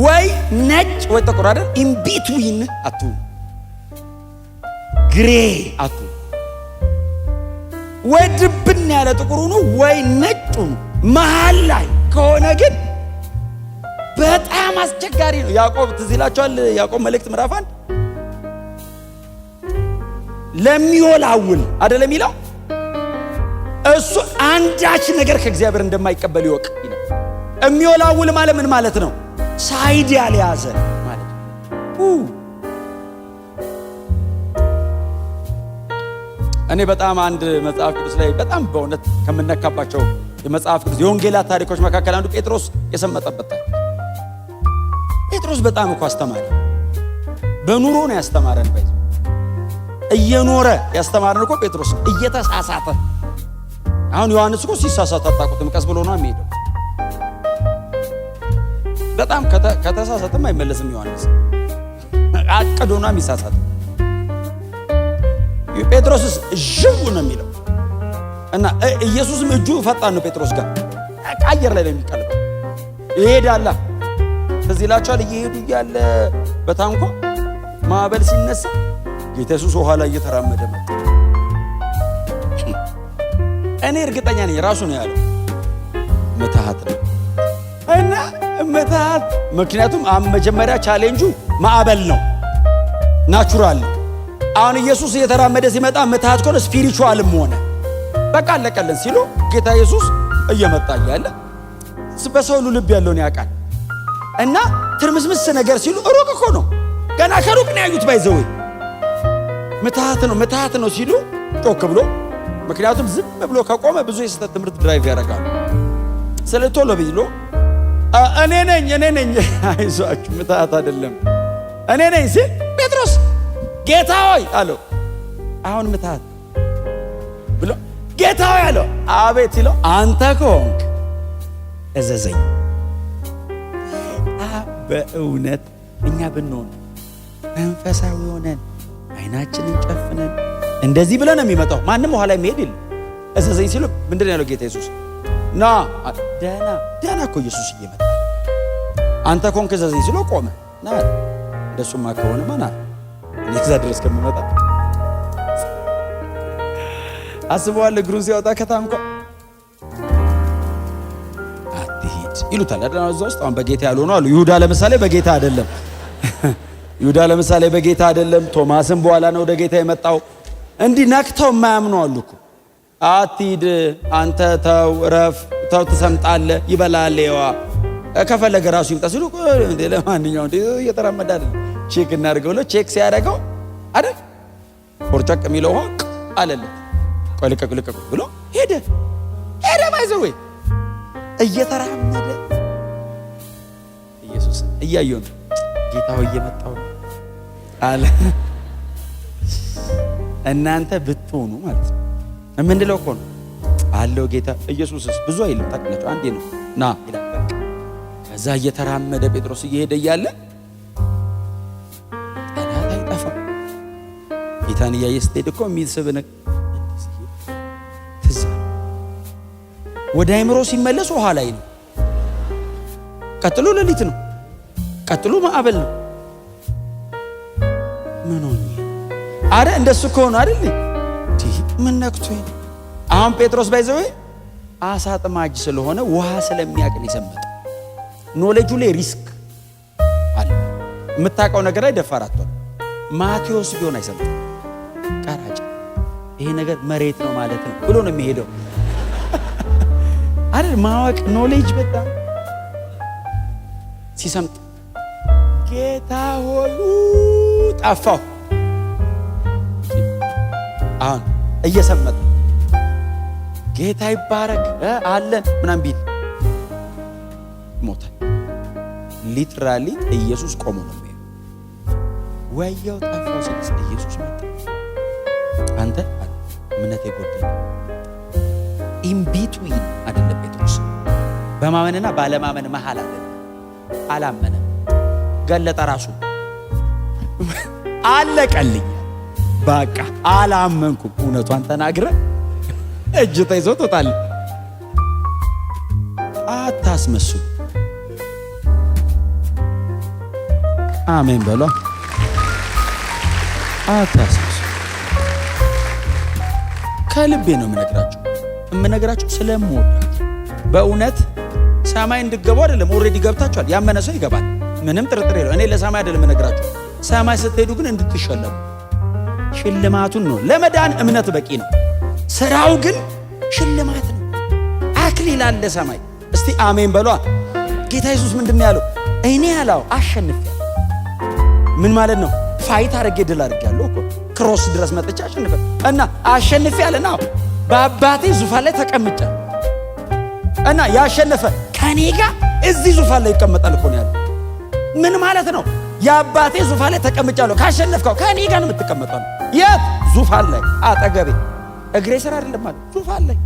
ወይ ነጭ ወይ ጥቁር አይደል? In between አትሁን፣ gray አትሁን። ወይ ድብን ያለ ጥቁር ሁኑ ወይ ነጭ ሁኑ። መሃል ላይ ከሆነ ግን በጣም አስቸጋሪ ነው። ያዕቆብ ትዝ ይላችኋል። ያዕቆብ መልእክት ምዕራፍ 1 ለሚወላውል አይደለም የሚለው፣ እሱ አንዳች ነገር ከእግዚአብሔር እንደማይቀበል ይወቅ ይላል። የሚወላውል ማለት ምን ማለት ነው? Side ያልያዘ ማለት ነው። እኔ በጣም አንድ መጽሐፍ ቅዱስ ላይ በጣም በእውነት ከምነካባቸው የመጽሐፍ ቅዱስ የወንጌላት ታሪኮች መካከል አንዱ ጴጥሮስ የሰመጠበት ታሪክ። ጴጥሮስ በጣም እኮ አስተማሪ፣ በኑሮ ነው ያስተማረን። By the way እየኖረ ያስተማረን እኮ ጴጥሮስ ነው፣ እየተሳሳተ። አሁን ዮሐንስ እኮ ሲሳሳት አታውቁትም፣ ቀስ ብሎ ነው የሚሄደው። በጣም ከተሳሳተም አይመለስም ዮሐንስ፣ አቅዶ ነው የሚሳሳተው። ጴጥሮስስ ዥው ነው የሚለው እና ኢየሱስም እጁ ፈጣን ነው። ጴጥሮስ ጋር አየር ላይ ነው የሚቀልበው። ይሄዳላ። ትዝ ይላችኋል። እየሄዱ እያለ በታንኳ ማዕበል ሲነሳ ጌታ ኢየሱስ ውሃ ላይ እየተራመደ መጣ። እኔ እርግጠኛ ነኝ ራሱ ነው ያለው፣ ምትሃት ነው እና ምትሃት። ምክንያቱም መጀመሪያ ቻሌንጁ ማዕበል ነው፣ natural ነው። አሁን ኢየሱስ እየተራመደ ሲመጣ ምትሃት ከሆነ spiritual ም ሆነ በቃ አለቀልን ሲሉ ጌታ ኢየሱስ እየመጣ እያለ በሰው ሁሉ ልብ ያለውን ያውቃል። እና ትርምስምስ ነገር ሲሉ ሩቅ እኮ ነው፣ ገና ከሩቅ ነው ያዩት። By the way ምትሃት ነው ምትሃት ነው ሲሉ ጮክ ብሎ፣ ምክንያቱም ዝም ብሎ ከቆመ ብዙ የስህተት ትምህርት drive ያደርጋሉ። ስለ ቶሎ ብሎ እኔ ነኝ፣ እኔ ነኝ፣ አይዟችሁ ምትሃት አይደለም፣ እኔ ነኝ ሲል ጴጥሮስ ጌታ ሆይ አለው። አሁን ምትሃት ብሎ ጌታ ሆይ አለው። አቤት ሲለው አንተ ከሆንክ እዘዘኝ። በእውነት እኛ ብንሆን መንፈሳዊ ሆነን አይናችንን ጨፍነን እንደዚህ ብለን ነው የሚመጣው። ማንም ኋላ የሚሄድ የለም። እዘዘኝ ሲሉ ምንድን ነው ያለው ጌታ ኢየሱስ? ና ደህና ደህና እኮ ኢየሱስ እየመጣ አንተ ከሆንክ እዘዘኝ ሲለው ቆመ። ና እንደሱማ ከሆነማ ና፣ እኔ እዛ ድረስ ከምመጣ አስበዋል። እግሩን ሲያወጣ ከታንኳ አትሂድ ይሉታል አይደል? እዛ ውስጥ አሁን በጌታ ያልሆኑ አሉ። ይሁዳ ለምሳሌ በጌታ አይደለም። ይሁዳ ለምሳሌ በጌታ አይደለም። ቶማስም በኋላ ነው ወደ ጌታ የመጣው። እንዲህ ነክተው የማያምኑ አሉ እኮ። አትሂድ አንተ ተው፣ ረፍ ተው፣ ትሰምጣለህ፣ ይበላል፣ ይዋ ከፈለገ ራሱ ይምጣ ሲሉ ለማንኛውም እየተራመደ አይደል check እናድርገው ብሎ check ሲያደርገው አይደል ቦርጨቅ የሚለው ውሃ አለለት። ቆይ ልቀቅ ልቀቅ ብሎ ሄደ ሄደ። By the way እየተራመደ ኢየሱስ ኢየሱስን እያየው ነው። ጌታ ሆይ እየመጣሁ ነው አለ። እናንተ ብትሆኑ ማለት ነው የምንለው እኮ ነው አለው ጌታ። ኢየሱስስ ብዙ አይልም ታውቃላችሁ፣ አንዴ ነው ና ይላል። በቃ ከዛ እየተራመደ ጴጥሮስ እየሄደ እያለ ጠላት አይጠፋም። ጌታን እያየ ስትሄድ እኮ የሚስብ ነገር ትዝ አለው። ወደ አይምሮ ሲመለስ ውሃ ላይ ነው። ቀጥሎ ሌሊት ነው። ቀጥሎ ማዕበል ነው። ምን ሆኜ አረ እንደሱ ከሆነ አይደል ምን ነክቶኝ? አሁን ጴጥሮስ by the way አሳ አጥማጅ ስለሆነ ውሃ ስለሚያውቅ ነው የሰመጠው። ኖሌጁ ላይ risk አለ። የምታውቀው ነገር ላይ ደፋር አትሆን። ማቴዎስ ቢሆን አይሰምጥም። ቀራጭ ይሄ ነገር መሬት ነው ማለት ነው ብሎ ነው የሚሄደው አይደል? ማወቅ knowledge በጣም ሲሰምጥ ጌታ ሆይ ጠፋሁ። አሁን እየሰመጠ ጌታ ይባረክ አለን ምናምን ቢል ሞታል። Literally ኢየሱስ ቆሞ ነው የሚሄደው። ወየው ጠፋው ሲል ኢየሱስ መጣ። አንተ እምነት የጎደለ in between አይደለም ጴጥሮስ፣ በማመንና ባለማመን መሃል አይደለም። አላመነም፣ ገለጠ ራሱ። አለቀልኝ፣ በቃ አላመንኩም። እውነቷን ተናግረ እጅ ተይዞ ትወጣለህ። አታስመስሉ። አሜን በሏ። አታስመስሉ። ከልቤ ነው የምነግራችሁ የምነግራችሁ ስለምወዳችሁ በእውነት ሰማይ እንድገቡ አይደለም። Already ገብታችኋል። ያመነ ሰው ይገባል፣ ምንም ጥርጥር የለው። እኔ ለሰማይ አይደለም የምነግራችሁ። ሰማይ ስትሄዱ ግን እንድትሸለሙ ሽልማቱን ነው። ለመዳን እምነት በቂ ነው። ስራው ግን ሽልማት ነው። አክሊል አለ ሰማይ። እስቲ አሜን በሏ። ጌታ ኢየሱስ ምንድን ነው ያለው? እኔ ያለው አሸንፌያለሁ። ምን ማለት ነው? Fight አድርጌ ድል አድርጌያለሁ እኮ cross ድረስ መጥቼ አሸንፌ እና አሸንፌያለሁ። እና በአባቴ ዙፋን ላይ ተቀምጫለሁ እና ያሸነፈ ከኔ ጋር እዚህ ዙፋን ላይ ይቀመጣል እኮ ነው ያለው። ምን ማለት ነው? የአባቴ ዙፋን ላይ ተቀምጫለሁ። ካሸነፍከው ከኔ ጋር ነው የምትቀመጠው። የት ዙፋን ላይ? አጠገቤ እግሬ ስር አይደለም ማለት ዙፋን ላይ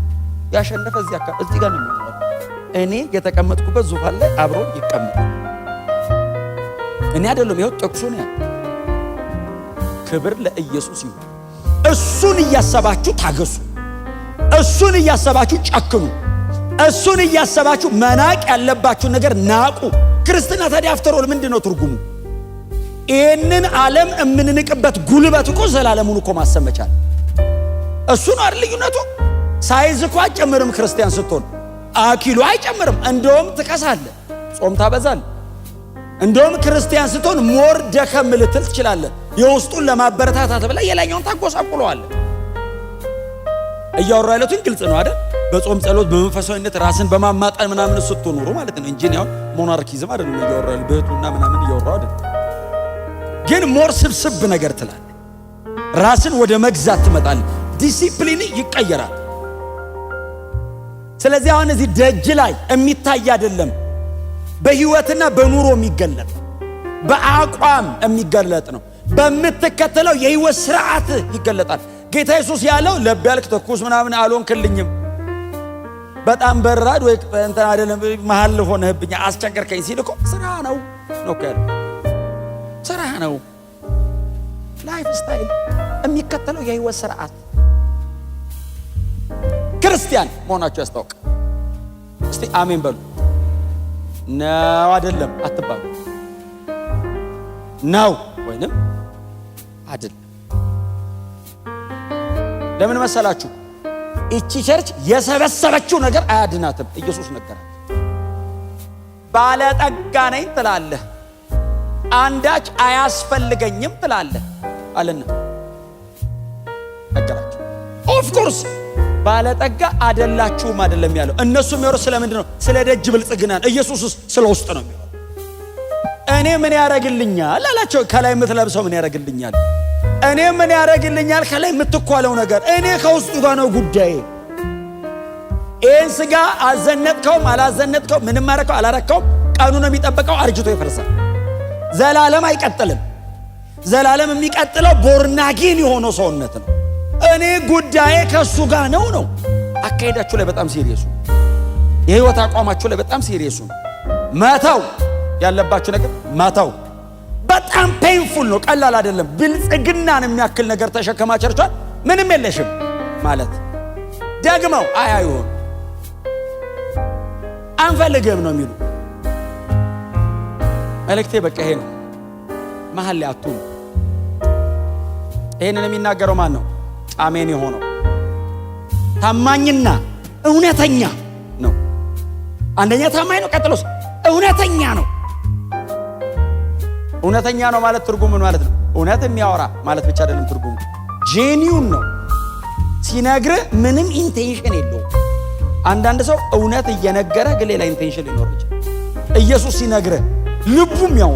ያሸነፈ እዚህ አካባቢ እዚህ ጋር ነው የሚሆነው። እኔ የተቀመጥኩበት ዙፋን ላይ አብሮ ይቀመጣል። እኔ አይደለም፣ ይኸው ጥቅሱ ነው ያለው። ክብር ለኢየሱስ ይሁን። እሱን እያሰባችሁ ታገሱ። እሱን እያሰባችሁ ጨክኑ። እሱን እያሰባችሁ መናቅ ያለባችሁ ነገር ናቁ። ክርስትና ታዲያ after all ምንድን ነው ትርጉሙ? ይህንን ዓለም የምንንቅበት ጉልበት እኮ ዘላለሙን እኮ ማሰብ መቻል እሱ ነው አይደል ልዩነቱ? Size እኮ አይጨምርም። ክርስቲያን ስትሆን አኪሉ አይጨምርም። እንደውም ትከሳለህ፣ ጾም ታበዛለህ። እንደውም ክርስቲያን ስትሆን more ደከም ልትል ትችላለህ። የውስጡን ለማበረታታት ብለህ የላይኛውን ታጎሳቁለዋለህ። እያወራ ያለሁትን ግልጽ ነው አይደል? በጾም ጸሎት፣ በመንፈሳዊነት ራስን በማማጠን ምናምን ስትኖሩ ማለት ነው እንጂ ያው monarchism አይደለም እያወራ ያለው ብህቱና ምናምን እያወራው አይደለም። ግን more ስብስብ ነገር ትላለህ። ራስን ወደ መግዛት ትመጣለህ። ዲሲፕሊን ይቀየራል። ስለዚህ አሁን እዚህ ደጅ ላይ የሚታይ አይደለም፣ በህይወትና በኑሮ የሚገለጥ በአቋም የሚገለጥ ነው። በምትከተለው የህይወት ስርዓት ይገለጣል። ጌታ ኢየሱስ ያለው ለብ ያልክ ትኩስ ምናምን አልሆንክልኝም፣ በጣም በራድ ወይ እንትን አይደለም መሀል ሆነህብኛ አስቸገርከኝ ሲል እኮ ስራ ነው ነው እኮ ያለው ስራ ነው። Lifestyle የሚከተለው የህይወት ስርዓት ክርስቲያን መሆናቸው ያስታውቅ። እስቲ አሜን በሉ። ነው አይደለም አትባሉ። ነው ወይንም አይደለም። ለምን መሰላችሁ? እቺ church የሰበሰበችው ነገር አያድናትም። ኢየሱስ ነገራት። ባለጠጋ ነኝ ትላለህ፣ አንዳች አያስፈልገኝም ትላለህ አለና ነገራቸው። Of course ባለጠጋ አደላችሁም አይደለም ያለው። እነሱ የሚወሩት ስለምንድን ነው? ስለ ደጅ ብልጽግና። ኢየሱስስ ስለ ውስጥ ነው የሚወራው። እኔ ምን ያደርግልኛል አላቸው። ከላይ የምትለብሰው ምን ያደርግልኛል? እኔ ምን ያደርግልኛል? ከላይ የምትኳለው ነገር እኔ ከውስጡ ጋር ነው ጉዳዬ። ይህን ስጋ አዘነጥከውም አላዘነጥከውም ምንም አረከው አላረከውም ቀኑ ነው የሚጠብቀው፣ አርጅቶ ይፈርሳል። ዘላለም አይቀጥልም። ዘላለም የሚቀጥለው born again የሆነው ሰውነት ነው። እኔ ጉዳዬ ከእሱ ጋር ነው ነው። አካሄዳችሁ ላይ በጣም serious ሁኑ። የህይወት አቋማችሁ ላይ በጣም serious ሁኑ። መተው ያለባችሁ ነገር መተው በጣም painful ነው፣ ቀላል አይደለም። ብልጽግናን የሚያክል ነገር ተሸከማ ቸርቿን ምንም የለሽም ማለት ደግመው አያዩህም፣ አንፈልግህም ነው የሚሉ። መልእክቴ በቃ ይሄ ነው። መሀል ላይ አትሁኑ። ይህንን የሚናገረው ማን ነው? አሜን የሆነው ታማኝና እውነተኛ ነው። አንደኛ ታማኝ ነው፣ ቀጥሎስ እውነተኛ ነው። እውነተኛ ነው ማለት ትርጉሙ ምን ማለት ነው? እውነት የሚያወራ ማለት ብቻ አይደለም ትርጉሙ፣ genuine ነው። ሲነግር ምንም intention የለውም። አንዳንድ ሰው እውነት እየነገረ ግን ሌላ intention ሊኖር ይችላል። ኢየሱስ ሲነግርህ ልቡም ያው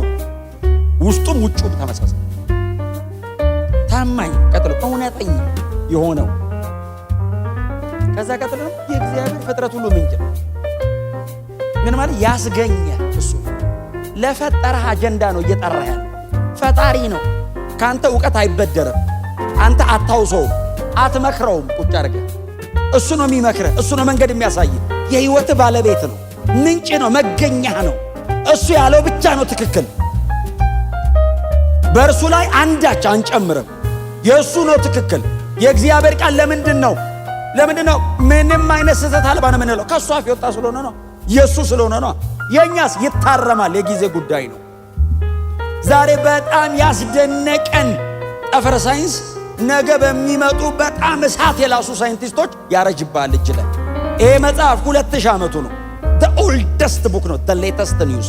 ውስጡም ውጩም ተመሳሳይ። ታማኝ፣ ቀጥሎ እውነተኛ የሆነው፣ ከዛ ቀጥሎ የእግዚአብሔር ፍጥረት ሁሉ ምንጭ ነው። ምን ማለት? ያስገኘ እሱ ለፈጠረህ አጀንዳ ነው እየጠራ ያለ ፈጣሪ ነው። ከአንተ እውቀት አይበደርም። አንተ አታውሰውም፣ አትመክረውም። ቁጭ አድርገህ እሱ ነው የሚመክርህ፣ እሱ ነው መንገድ የሚያሳይ። የህይወትህ ባለቤት ነው፣ ምንጭ ነው፣ መገኛህ ነው። እሱ ያለው ብቻ ነው ትክክል። በእርሱ ላይ አንዳች አንጨምርም። የእሱ ነው ትክክል። የእግዚአብሔር ቃል ለምንድን ነው ምንም አይነት ስህተት አልባ ነው የምንለው? ከእሱ አፍ የወጣ ስለሆነ ነው፣ የእሱ ስለሆነ ነው። የእኛስ ይታረማል፣ የጊዜ ጉዳይ ነው። ዛሬ በጣም ያስደነቀን ጠፈረ ሳይንስ ነገ በሚመጡ በጣም እሳት የላሱ ሳይንቲስቶች ያረጅባል እጅ ላይ። ይሄ መጽሐፍ 2000 ዓመቱ ነው። Oldest book ነው። Latest news፣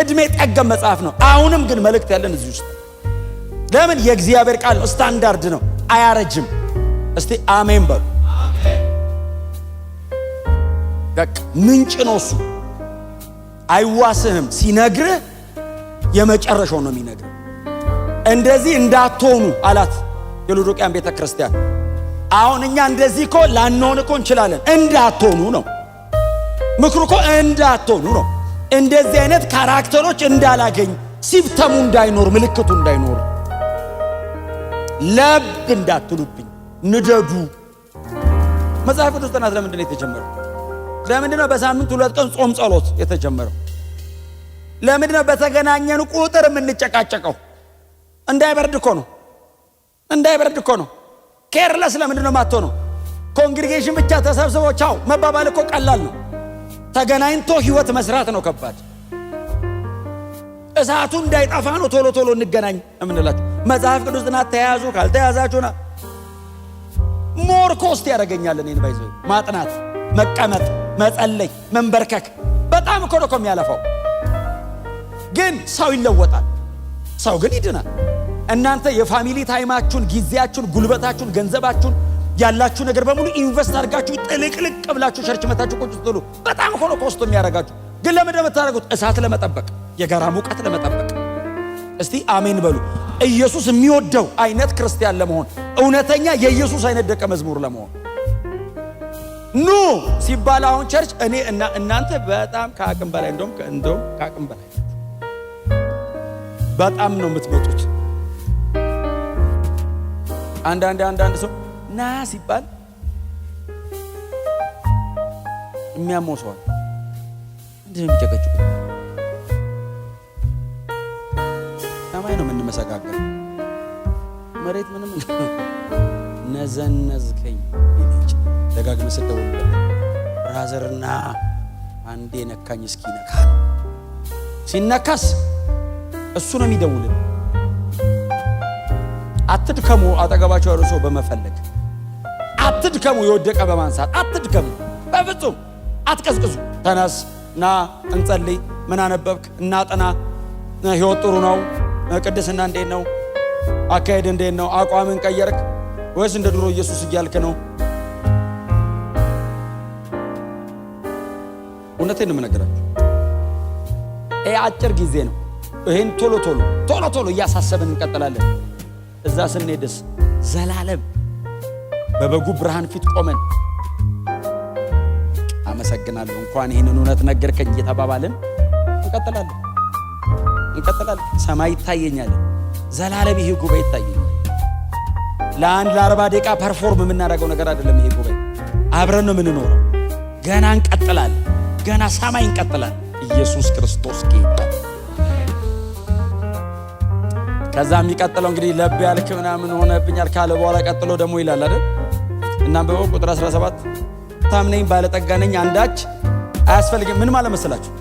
እድሜ ጠገብ መጽሐፍ ነው። አሁንም ግን መልእክት ያለን እዚህ ውስጥ። ለምን? የእግዚአብሔር ቃል ነው፣ ስታንዳርድ ነው፣ አያረጅም። እስቲ አሜን በሉ። በቃ ምንጭ ነው እሱ፣ አይዋስህም። ሲነግርህ የመጨረሻው ነው የሚነግርህ። እንደዚህ እንዳትሆኑ አላት የሎዶቅያን ቤተ ክርስቲያን። አሁን እኛ እንደዚህ እኮ ላንሆን እኮ እንችላለን። እንዳትሆኑ ነው ምክሩ እኮ፣ እንዳትሆኑ ነው። እንደዚህ አይነት character ኦች እንዳላገኝ፣ symptom ኡ እንዳይኖር፣ ምልክቱ እንዳይኖር፣ ለብ እንዳትሉብኝ፣ ንደዱ። መጽሐፍ ቅዱስ ጥናት ለምንድን ነው የተጀመረው? ለምንድን ነው በሳምንት 2 ቀን ጾም ጸሎት የተጀመረው? ለምንድን ነው በተገናኘን ቁጥር የምንጨቃጨቀው? እንዳይበርድ እኮ ነው። እንዳይበርድ እኮ ነው። Careless ለምንድን ነው የማትሆነው? Congregation ብቻ ተሰብስበው ቻው መባባል እኮ ቀላል ነው። ተገናኝቶ ህይወት መስራት ነው ከባድ። እሳቱ እንዳይጠፋ ነው ቶሎ ቶሎ እንገናኝ የምንላችሁ። መጽሐፍ ቅዱስ ጥናት ተያያዙ፣ ካልተያዛችሁና more cost ያደርገኛል። እኔን by the way ማጥናት፣ መቀመጥ፣ መጸለይ፣ መንበርከክ በጣም እኮ ነው የሚያለፋው። ግን ሰው ይለወጣል። ሰው ግን ይድናል። እናንተ የ family time ኣችሁን፣ ጊዜያችሁን፣ ጉልበታችሁን፣ ገንዘባችሁን፣ ያላችሁ ነገር በሙሉ invest አድርጋችሁ ጥልቅልቅ ብላችሁ church መታችሁ ቁጭ ስትሉ በጣም እኮ ነው cost የሚያደርጋችሁ። ግን ለምንድን ነው የምታደርጉት? እሳት ለመጠበቅ፣ የጋራ ሙቀት ለመጠበቅ። እስቲ አሜን በሉ። ኢየሱስ የሚወደው አይነት ክርስቲያን ለመሆን፣ እውነተኛ የኢየሱስ አይነት ደቀ መዝሙር ለመሆን ኑ ሲባል አሁን church እኔ እና እናንተ በጣም ከአቅም በላይ፣ እንደውም ከአቅም በላይ በጣም ነው የምትመጡት። አንዳንድ ሰው ና ሲባል የሚያመው ሰው አለ። ምንድን ነው የሚጨቀጭቁት? ሰማይ ነው የምንመሰጋገር፣ መሬት ምንም ነዘነዝከኝ። ደጋግመህ ስትደውልለት brother ና አንዴ ነካኝ እስኪ ነካ ነው። ሲነካስ እሱ ነው የሚደውልን። አትድከሙ፣ አጠገባቸው ያሉ ሰው በመፈለግ አትድከሙ፣ የወደቀ በማንሳት አትድከሙ። በፍጹም አትቀዝቅዙ። ተነስ፣ ና እንጸልይ። ምን አነበብክ? እናጥና። ህይወት ጥሩ ነው። ቅድስና እንዴት ነው? አካሄድ እንዴት ነው? አቋምን ቀየርክ ወይስ እንደ ድሮ ኢየሱስ እያልክ ነው? እውነቴን ነው የምነግራችሁ። ይሄ አጭር ጊዜ ነው። ይሄን ቶሎ ቶሎ ቶሎ ቶሎ እያሳሰብን እንቀጥላለን። እዛ ስንሄድስ ዘላለም በበጉ ብርሃን ፊት ቆመን አመት አመሰግናለሁ፣ እንኳን ይህንን እውነት ነገርከኝ እየተባባልን እንቀጥላለን እንቀጥላለን። ሰማይ ይታየኛል፣ ዘላለም ይሄ ጉባኤ ይታየኛል። ለአንድ ለ40 ደቂቃ perform የምናደርገው ነገር አይደለም። ይሄ ጉባኤ አብረን ነው የምንኖረው። ገና እንቀጥላለን። ገና ሰማይ እንቀጥላለን። ኢየሱስ ክርስቶስ ጌታ። ከዛ የሚቀጥለው እንግዲህ ለብ ያልክ ምናምን ሆነብኛል ካለ በኋላ ቀጥሎ ደግሞ ይላል አይደል? እናንብበው ቁጥር 17 ሀብታም ነኝ ባለጠጋ ነኝ አንዳች አያስፈልግም። ምን ማለት መሰላችሁ?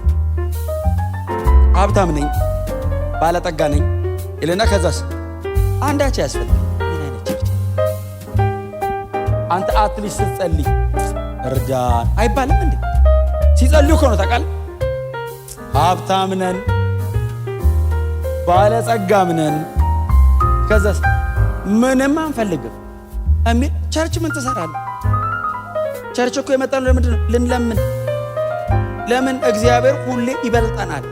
ሀብታም ነኝ ባለጠጋ ነኝ ይልና ከዛስ አንዳች አያስፈልግም። ምን አይነት church! አንተ at least ስትጸልይ እርዳን አይባልም እንዴ? ሲጸልዩ እኮ ነው ታውቃለህ። ሀብታም ነን ባለጸጋም ነን፣ ከዛስ ምንም አንፈልግም የሚል church ምን ትሰራለህ? Church እኮ የመጣነው ለምንድን ነው? ልንለምን። ለምን? እግዚአብሔር ሁሌ ይበልጠናል።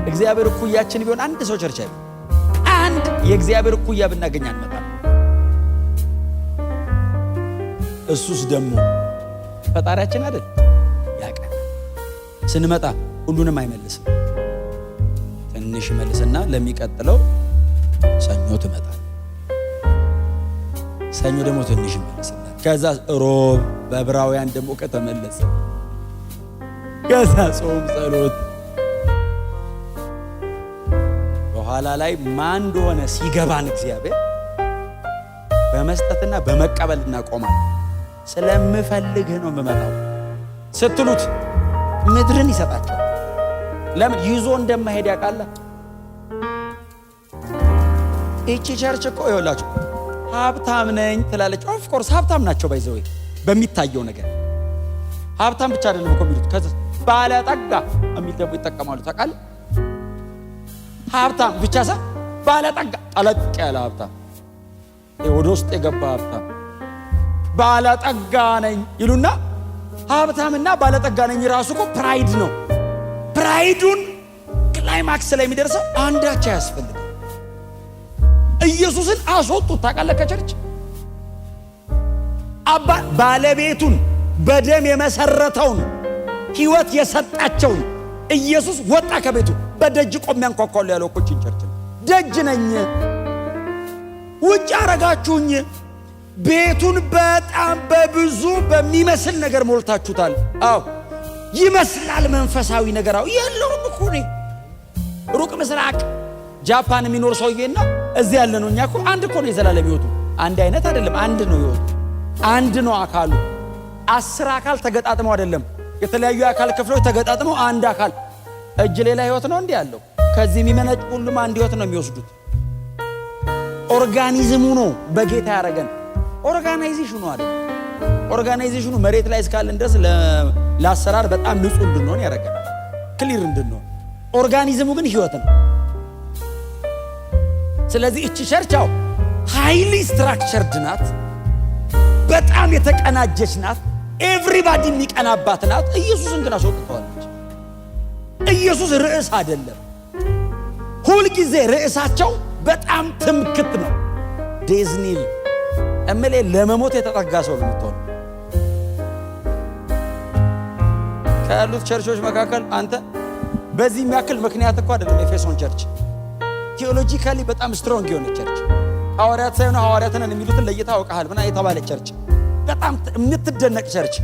እግዚአብሔር እኩያችን ቢሆን አንድ ሰው church አይመጣም። አንድ የእግዚአብሔር እኩያ ብናገኝ አንመጣም። እሱስ ደግሞ ፈጣሪያችን አይደል? ያውቃል። ስንመጣ ሁሉንም አይመልስም። ትንሽ መልስና ለሚቀጥለው ሰኞ ትመጣል። ሰኞ ደግሞ ትንሽ ይመልስና ከዛ ሮብ በዕብራውያን ደግሞ ከተመለሰ ከዛ ጾም፣ ጸሎት በኋላ ላይ ማን እንደሆነ ሲገባን እግዚአብሔር በመስጠትና በመቀበል እናቆማለን። ስለምፈልግህ ነው የምመጣው ስትሉት ምድርን ይሰጣቸዋል። ለምን ይዞ እንደማይሄድ ያውቃል። ይቺ church እኮ ይኸውላችሁ ሀብታም ነኝ ትላለች። Of course ሀብታም ናቸው። By the way በሚታየው ነገር ሀብታም ብቻ አይደለም እኮ የሚሉት፣ ከዛ ባለጠጋ የሚል ደግሞ ይጠቀማሉ። ታውቃለህ? ሀብታም ብቻ ሳይሆን ባለጠጋ፣ ጠለቅ ያለ ሀብታም፣ ወደ ውስጥ የገባ ሀብታም፣ ባለጠጋ ነኝ ይሉና ሀብታምና ባለጠጋ ነኝ ራሱ እኮ pride ነው። Pride ኡን climax ላይ የሚደርሰው አንዳች አያስፈልግም። ኢየሱስን አስወጡት። ታውቃለህ? ከ church አባ ባለቤቱን በደም የመሰረተውን ሕይወት የሰጣቸውን ኢየሱስ ወጣ ከቤቱ። በደጅ ቆሜ አንኳኳለሁ ያለው እኮ ይህችን church ነው። ደጅ ነኝ፣ ውጭ አረጋችሁኝ። ቤቱን በጣም በብዙ በሚመስል ነገር ሞልታችሁታል። አዎ ይመስላል መንፈሳዊ ነገር። አዎ የለውም እኮ እኔ ሩቅ ምስራቅ ጃፓን የሚኖር ሰውዬና እዚህ ያለ ነው። እኛ እኮ አንድ እኮ ነው የዘላለም ሕይወቱ አንድ አይነት አይደለም። አንድ ነው ሕይወቱ፣ አንድ ነው አካሉ። 10 አካል ተገጣጥመው አይደለም፣ የተለያዩ የአካል ክፍሎች ተገጣጥመው አንድ አካል። እጅ ሌላ ሕይወት ነው እንዲህ ያለው። ከዚህ የሚመነጭ ሁሉም አንድ ሕይወት ነው የሚወስዱት። Organism ኡ ነው በጌታ ያደረገን። Organization ኡ አይደለም። Organization ኡ መሬት ላይ እስካለን ድረስ ለአሰራር በጣም ንጹህ እንድንሆን ያደርገናል፣ clear እንድንሆን። Organism ኡ ግን ሕይወት ነው። ስለዚህ እቺ church ኣው highly structured ናት። በጣም የተቀናጀች ናት። Everybody የሚቀናባት ናት። ኢየሱስን ግን አስወጥተዋለች። ኢየሱስ ርዕስ አይደለም። ሁልጊዜ ርዕሳቸው በጣም ትምክት ነው። ዴዝኒል እምሌ ለመሞት የተጠጋ ሰው ነው የምትሆነው። ከያሉት ቸርቾች መካከል አንተ በዚህ የሚያክል ምክንያት እኮ አይደለም። ኤፌሶን church theologically በጣም strong የሆነ church፣ ሐዋርያት ሳይሆኑ ሐዋርያት ነን የሚሉትን ለይታ አውቀሃል ምና የተባለ church፣ በጣም የምትደነቅ church።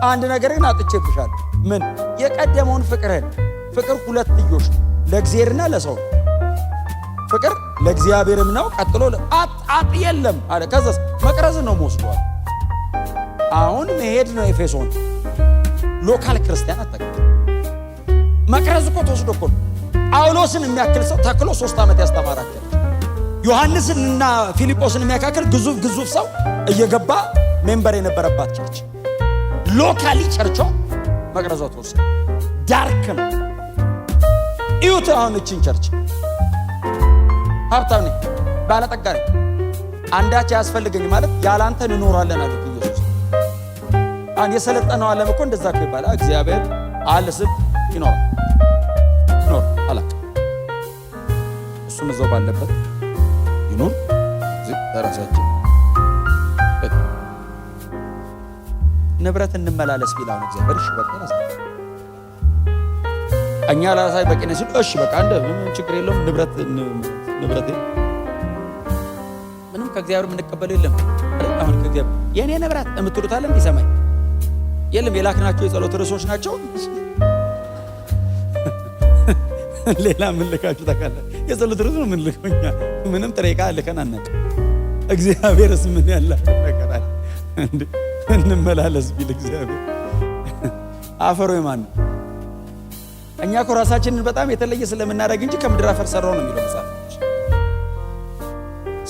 አንድ ነገር ግን አጥቼብሻለሁ። ምን? የቀደመውን ፍቅርህን። ፍቅር ሁለትዮሽ ነው፣ ለእግዚአብሔርና ለሰው ነው። ፍቅር ለእግዚአብሔርም ነው። ቀጥሎ አጥ የለም አለ። ከዛስ መቅረዝን ነው መወስደዋል። አሁን መሄድ ነው ኤፌሶን። Local ክርስቲያን አታውቅም። መቅረዝ እኮ ተወስዶ እኮ ነው። ጳውሎስን የሚያክል ሰው ተክሎ 3 ዓመት ያስተማራት church፣ ዮሐንስንና ፊልጶስን የሚያካክል ግዙፍ ግዙፍ ሰው እየገባ member የነበረባት church፣ locally church ዋ መቅረዟ ተወሰደ። Dark ነው። እዩት አሁን እችን church። ሀብታም ነኝ ባለጠጋ ነኝ አንዳች አያስፈልገኝ ማለት ያላንተ እንኖራለን አሉት ኢየሱስ። አሁን የሰለጠነው ዓለም እኮ እንደዛ እኮ ይባላል። እግዚአብሔር አለ ስል ይኖራል ይኖር አላውቅም። እሱም እዛው ባለበት ይኑር። ለራሳችን ንብረት እንመላለስ ቢል አሁን እግዚአብሔር እሺ በቃ እኛ ለራሳችን በቂ ነን ሲል እሺ በቃ እንደ ምንም ችግር የለውም፣ ንብረት ንብረት ምንም ከእግዚአብሔር የምንቀበለው የለም። አሁን ከእግዚአብሔር የእኔ ንብረት የምትሉት አለ እንዲህ ሰማይ የለም። የላክናቸው የጸሎት ርዕሶች ናቸው። ሌላ ምን ልካችሁ ታውቃለህ? የጸሎት ርዕስ ነው የምንልከው እኛ፣ ምንም ጥሬ ዕቃ ልከን አናውቅም። እግዚአብሔርስ ምን ያላችሁ ነገር አለ? እንመላለስ ቢል እግዚአብሔር አፈሩ የማን ነው? እኛ እኮ ራሳችንን በጣም የተለየ ስለምናደርግ እንጂ ከምድር አፈር ሰራው ነው የሚለው መጽሐፍ።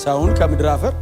ሰውን ከምድር አፈር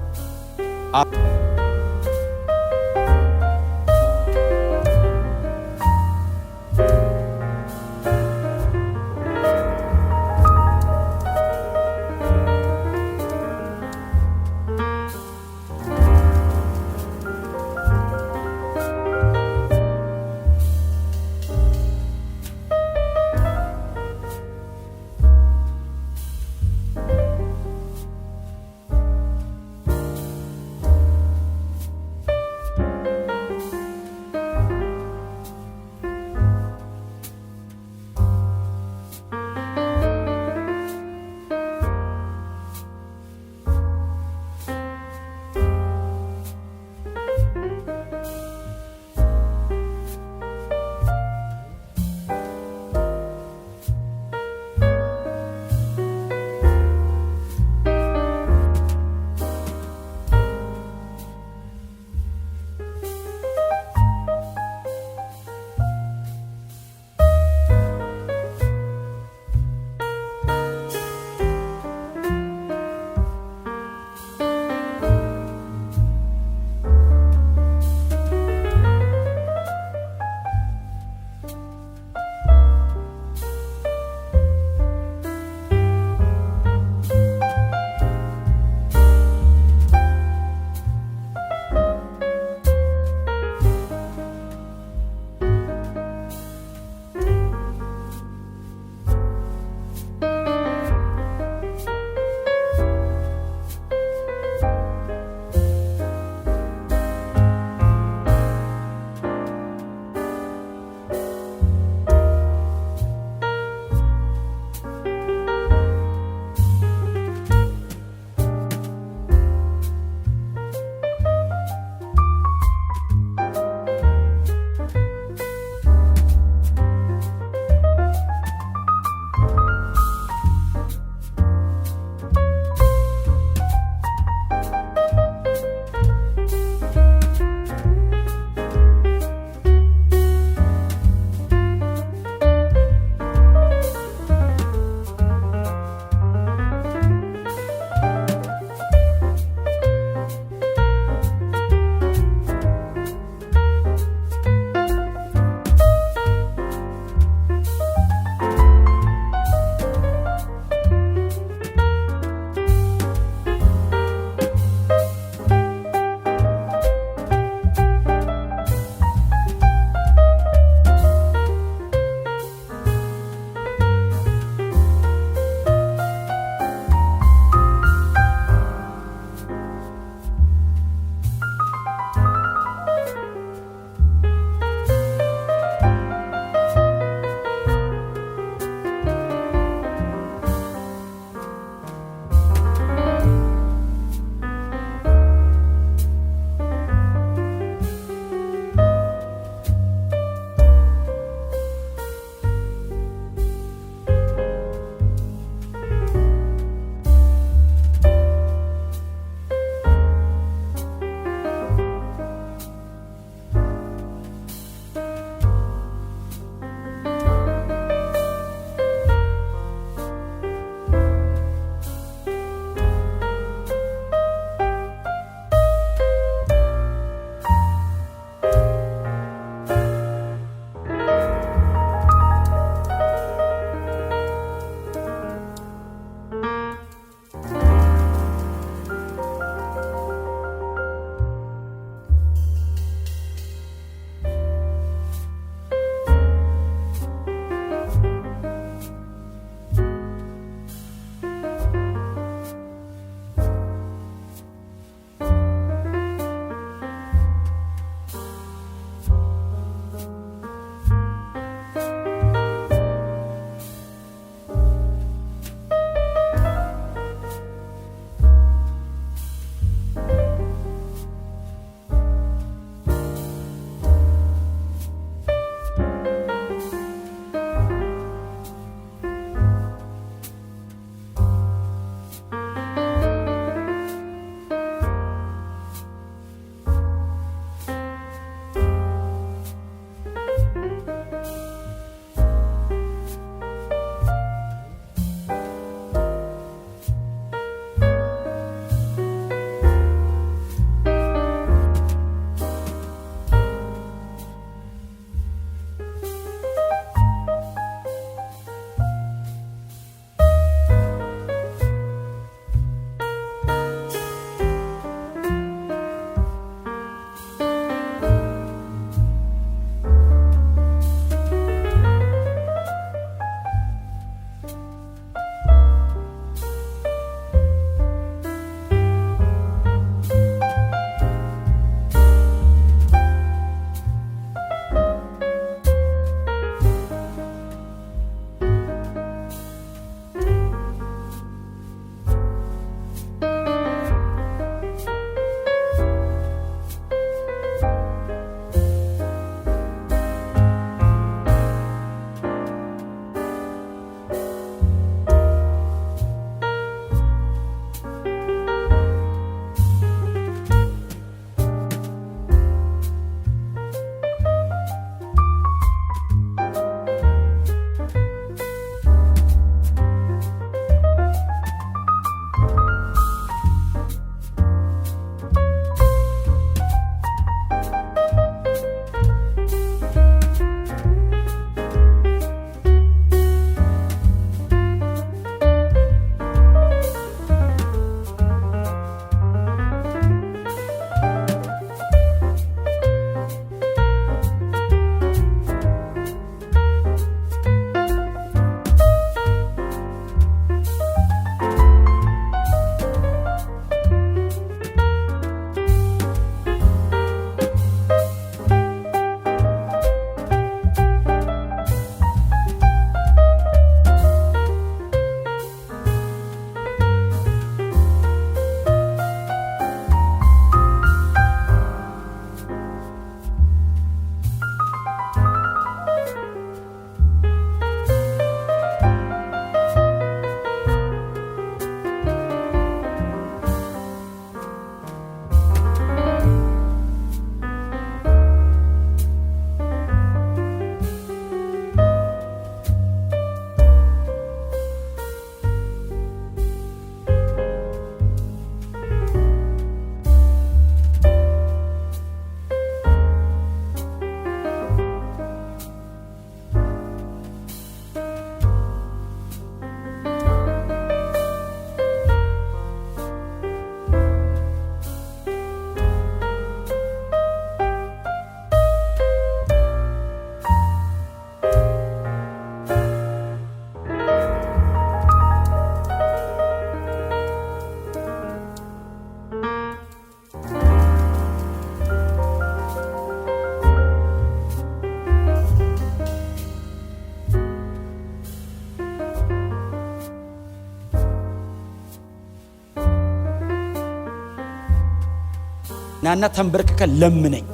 ናና ተንበርክከ ለምነኝ፣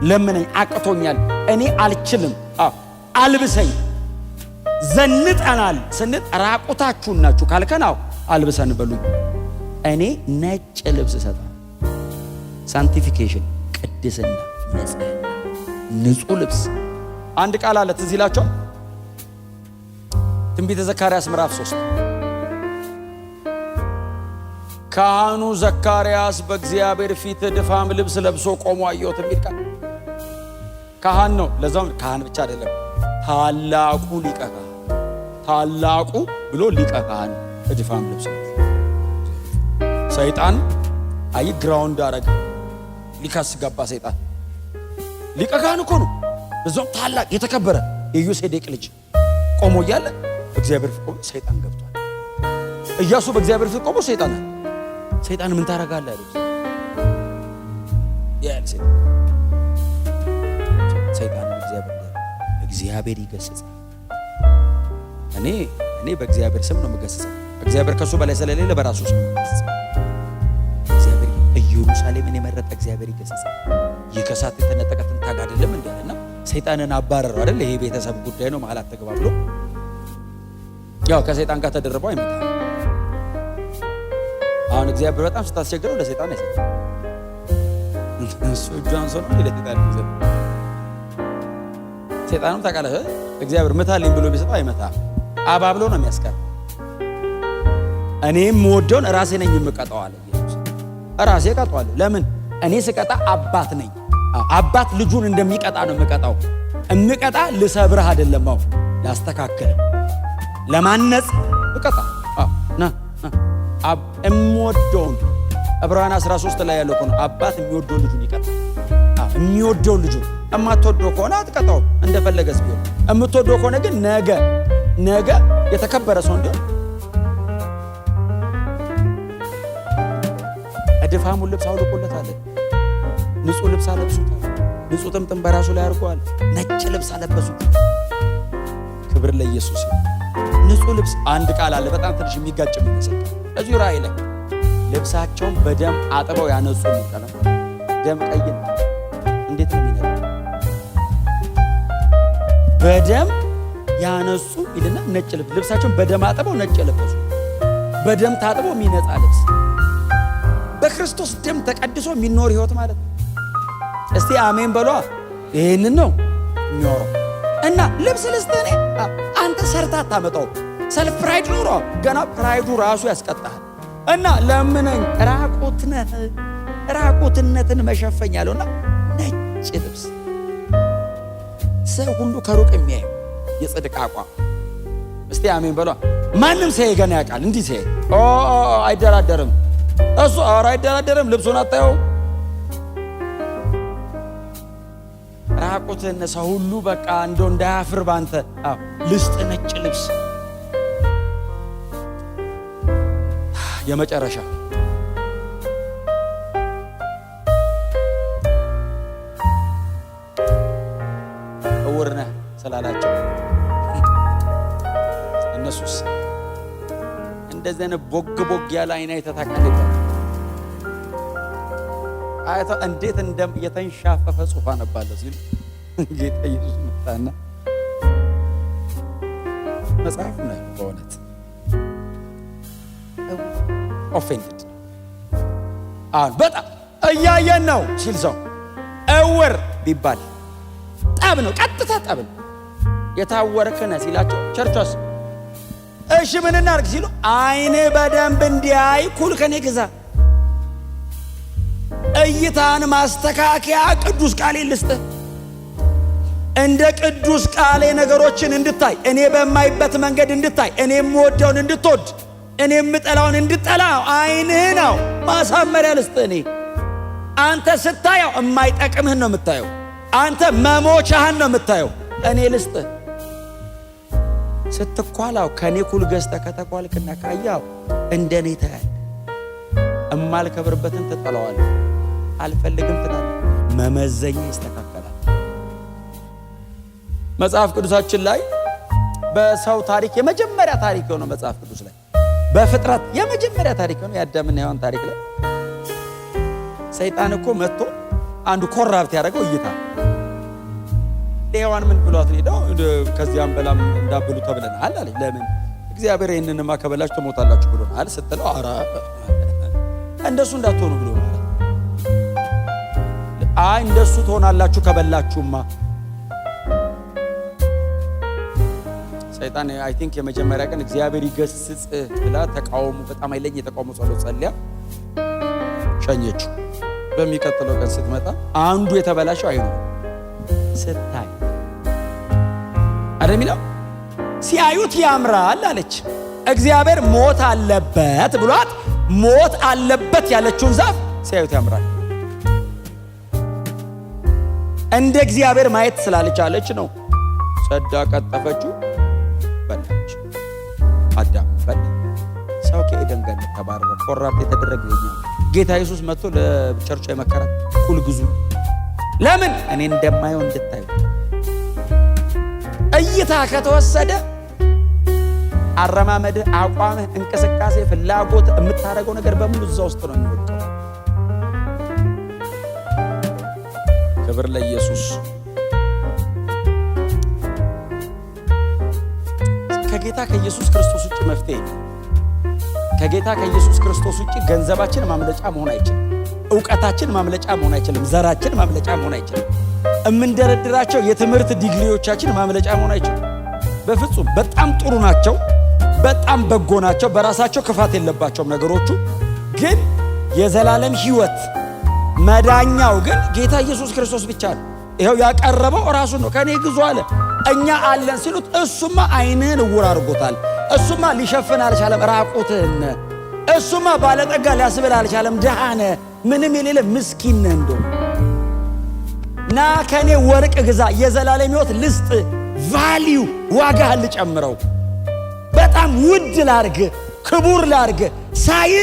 ለምነኝ፣ አቅቶኛል፣ እኔ አልችልም፣ አልብሰኝ። ዘንጠናል ስንል ራቁታችሁን ናችሁ ካልከን፣ አዎ አልብሰን በሉኝ። እኔ ነጭ ልብስ እሰጣለሁ። Sanctification፣ ቅድስና፣ ንጽህና፣ ንጹህ ልብስ። አንድ ቃል አለ፣ ትዝ ይላችኋል። ትንቢተ ዘካርያስ ምዕራፍ 3 ካህኑ ዘካርያስ በእግዚአብሔር ፊት እድፋም ልብስ ለብሶ ቆሞ አየሁት የሚል ቃል። ካህን ነው። ለዛውም ካህን ብቻ አይደለም፣ ታላቁ ሊቀ ካህን፣ ታላቁ ብሎ ሊቀ ካህን እድፋም ልብስ ለብሶ ሰይጣን አይ ground አረገ፣ ሊከስ ገባ። ሰይጣን ሊቀ ካህን እኮ ነው። በዛውም ታላቅ የተከበረ የዮሴዴቅ ልጅ ቆሞ እያለ በእግዚአብሔር ፊት ቆሞ ሰይጣን ገብቷል። ኢያሱ በእግዚአብሔር ፊት ቆሞ ሰይጣን አለ። ሰይጣን ምን ታረጋለህ አለው። ያል ሰይጣን ሰይጣን እግዚአብሔር ይገስጻል። እኔ በእግዚአብሔር ስም ነው የምገስጸው። እግዚአብሔር ከሱ በላይ ስለሌለ በራሱ ስም ነው የምገስጸው። እግዚአብሔር ኢየሩሳሌምን የመረጠ እግዚአብሔር ይገስጻል። ይህ ከእሳት የተነጠቀ ትንታግ አይደለም እንዴ አለና ሰይጣንን አባረረው አይደል? ይሄ ቤተሰብ ጉዳይ ነው፣ መሀል አትግባ ብሎ ያው ከሰይጣን ጋር ተደርበው አይመጣም። አሁን እግዚአብሔር በጣም ስታስቸግረው ለሰይጣን አይሰጥም። እሱ እጁ አንሶ ነው ለሰይጣን የሚሰጠው። ሰይጣንም ታውቃለህ፣ እግዚአብሔር ምታልኝ ብሎ ቢሰጠው አይመታም። አባብሎ ነው የሚያስቀር። እኔ የምወደውን ራሴ ነኝ የምቀጣው አለ ኢየሱስ። ራሴ እቀጣዋለሁ። ለምን? እኔ ስቀጣ አባት ነኝ። አባት ልጁን እንደሚቀጣ ነው የምቀጣው። እምቀጣ ልሰብርህ አይደለም፣ አዎ ላስተካክል፣ ለማነጽ እቀጣ። አዎ ና የምወደውን ዕብራውያን 13 ላይ ያለው እኮ ነው። አባት የሚወደውን ልጁን ይቀጣል። አዎ የሚወደውን ልጁን። የማትወደው ከሆነ አትቀጣውም፣ እንደፈለገስ ቢሆን። የምትወደው ከሆነ ግን ነገ ነገ የተከበረ ሰው እንዲሆን እድፋሙን ልብስ አውልቆለታል። ንጹህ ልብስ አለብሱታል። ንጹህ ጥምጥም በራሱ ላይ አድርገዋል። ነጭ ልብስ አለበሱት። ክብር ለኢየሱስ ይሁን። ንጹህ ልብስ። አንድ ቃል አለ በጣም ትንሽ የሚጋጭ የሚመስል እዚሁ ራእይ ላይ ልብሳቸውን በደም አጥበው ያነጹ የሚል ቃል። ደም ቀይ ነው። እንዴት ነው የሚነጻው? በደም ያነጹ ይልና ነጭ ልብስ፣ ልብሳቸውን በደም አጥበው ነጭ የለበሱ፣ በደም ታጥቦ የሚነጻ ልብስ፣ በክርስቶስ ደም ተቀድሶ የሚኖር ህይወት ማለት ነው። እስቲ አሜን በሏ። ይህንን ነው የሚኖረው። እና ልብስ ልስጥህ እኔ አንተ ሰርታ አታመጣው። Self pride ኖሮ ገና pride ኡ ራሱ ያስቀጣሃል። እና ለምነኝ ራቁትነት ራቁትነትን መሸፈኛ ያለውና ነጭ ልብስ ሰው ሁሉ ከሩቅ የሚያየው የጽድቅ አቋም። እስቲ አሜን በሏ። ማንም ሲያይ ገና ያውቃል። እንዲህ ሲያይ ኦ አይደራደርም፣ እሱ ኧረ አይደራደርም። ልብሱን አታየው። ራቁትህን ሰው ሁሉ በቃ እንደው እንዳያፍር ባንተ አዎ ልስጥ ነጭ ልብስ። የመጨረሻ እውር ነህ ስላላቸው እነሱስ እንደዚህ አይነት ቦግ ቦግ ያለ አይን አይተህ ታውቃለህ? አይተህ እንዴት እንደ የተንሻፈፈ ጽሑፍ አነባለሁ ሲሉ ጌታ ኢየሱስ መጣና መጽሐፍ ነው በእውነት offended አሁን በጣም እያየን ነው ሲል ሰው እውር ቢባል ጠብ ነው፣ ቀጥታ ጠብ ነው። የታወርክ ነህ ሲላቸው ቸርቿስ እሺ ምን እናድርግ ሲሉ አይንህ በደንብ እንዲያይ ኩል ከኔ ግዛ፣ እይታን ማስተካከያ ቅዱስ ቃሌ ልስጥህ፣ እንደ ቅዱስ ቃሌ ነገሮችን እንድታይ፣ እኔ በማይበት መንገድ እንድታይ፣ እኔ የምወደውን እንድትወድ፣ እኔ የምጠላውን እንድጠላ አይንህ ነው ማሳመሪያ ልስጥህ። እኔ አንተ ስታየው የማይጠቅምህን ነው የምታየው፣ አንተ መሞቻህን ነው የምታየው። እኔ ልስጥህ። ስትኳላው ከኔ ኩል ገዝተህ ከተኳልክና ካያው እንደኔ ታያለህ። እማልከብርበትን ትጠላዋለህ፣ አልፈልግም ትላለህ። መመዘኛ ይስተካከላል። መጽሐፍ ቅዱሳችን ላይ በሰው ታሪክ የመጀመሪያ ታሪክ የሆነው መጽሐፍ ቅዱስ ላይ በፍጥረት የመጀመሪያ ታሪክ የሆነው የአዳምና ሔዋን ታሪክ ላይ ሰይጣን እኮ መጥቶ አንዱ corrupt ያደረገው እይታ። ሔዋን ምን ብሏት ነው ሄደው? ከዚያም በላም እንዳበሉ ተብለናል አለች። ለምን? እግዚአብሔር ይህንንማ ከበላችሁ ትሞታላችሁ ብሎናል ስትለው፣ ኧረ እንደሱ እንዳትሆኑ ብሎ ነው። አይ እንደሱ ትሆናላችሁ ከበላችሁማ። ሰይጣን I think የመጀመሪያ ቀን እግዚአብሔር ይገስጽ ብላ ተቃውሞ፣ በጣም ኃይለኛ የተቃውሞ ጸሎት ጸልያ ሸኘችው። በሚቀጥለው ቀን ስትመጣ አንዱ የተበላሸው አይኑ ስታይ አይደል የሚለው፣ ሲያዩት ያምራል አለች። እግዚአብሔር ሞት አለበት ብሏት ሞት አለበት ያለችውን ዛፍ ሲያዩት ያምራል። እንደ እግዚአብሔር ማየት ስላልቻለች ነው። ጸዳ ቀጠፈችው፣ በላች። አዳም በላ። ሰው ከኤደን ገነት ተባረረ። Corrupt የተደረገ የኛ ጌታ ኢየሱስ መጥቶ ለቸርቿ የመከራት ኩል ግዙ። ለምን? እኔ እንደማየው እንድታዩ። እይታ ከተወሰደ አረማመድህ፣ አቋምህ፣ እንቅስቃሴ፣ ፍላጎት፣ የምታደርገው ነገር በሙሉ እዛ ውስጥ ነው የሚወድቀው። ክብር ለኢየሱስ። ከጌታ ከኢየሱስ ክርስቶስ ውጭ መፍትሄ የለም። ከጌታ ከኢየሱስ ክርስቶስ ውጭ ገንዘባችን ማምለጫ መሆን አይችልም። እውቀታችን ማምለጫ መሆን አይችልም። ዘራችን ማምለጫ መሆን አይችልም። የምንደረድራቸው የትምህርት ዲግሪዎቻችን ማምለጫ መሆን አይችልም። በፍጹም። በጣም ጥሩ ናቸው። በጣም በጎ ናቸው። በራሳቸው ክፋት የለባቸውም ነገሮቹ። ግን የዘላለም ሕይወት መዳኛው ግን ጌታ ኢየሱስ ክርስቶስ ብቻ ነው። ይኸው ያቀረበው ራሱን ነው። ከኔ ግዙ አለ። እኛ አለን ሲሉት እሱማ ዓይንህን እውር አድርጎታል። እሱማ ሊሸፍን አልቻለም፣ ራቁትህን። እሱማ ባለጠጋ ሊያስብል አልቻለም፣ ድሃ ነህ፣ ምንም የሌለ ምስኪን ነህ። እንደው ና ከኔ ወርቅ ግዛ፣ የዘላለም ሕይወት ልስጥ፣ value ዋጋህን ልጨምረው፣ በጣም ውድ ላርግ፣ ክቡር ላርግ፣ ሳይ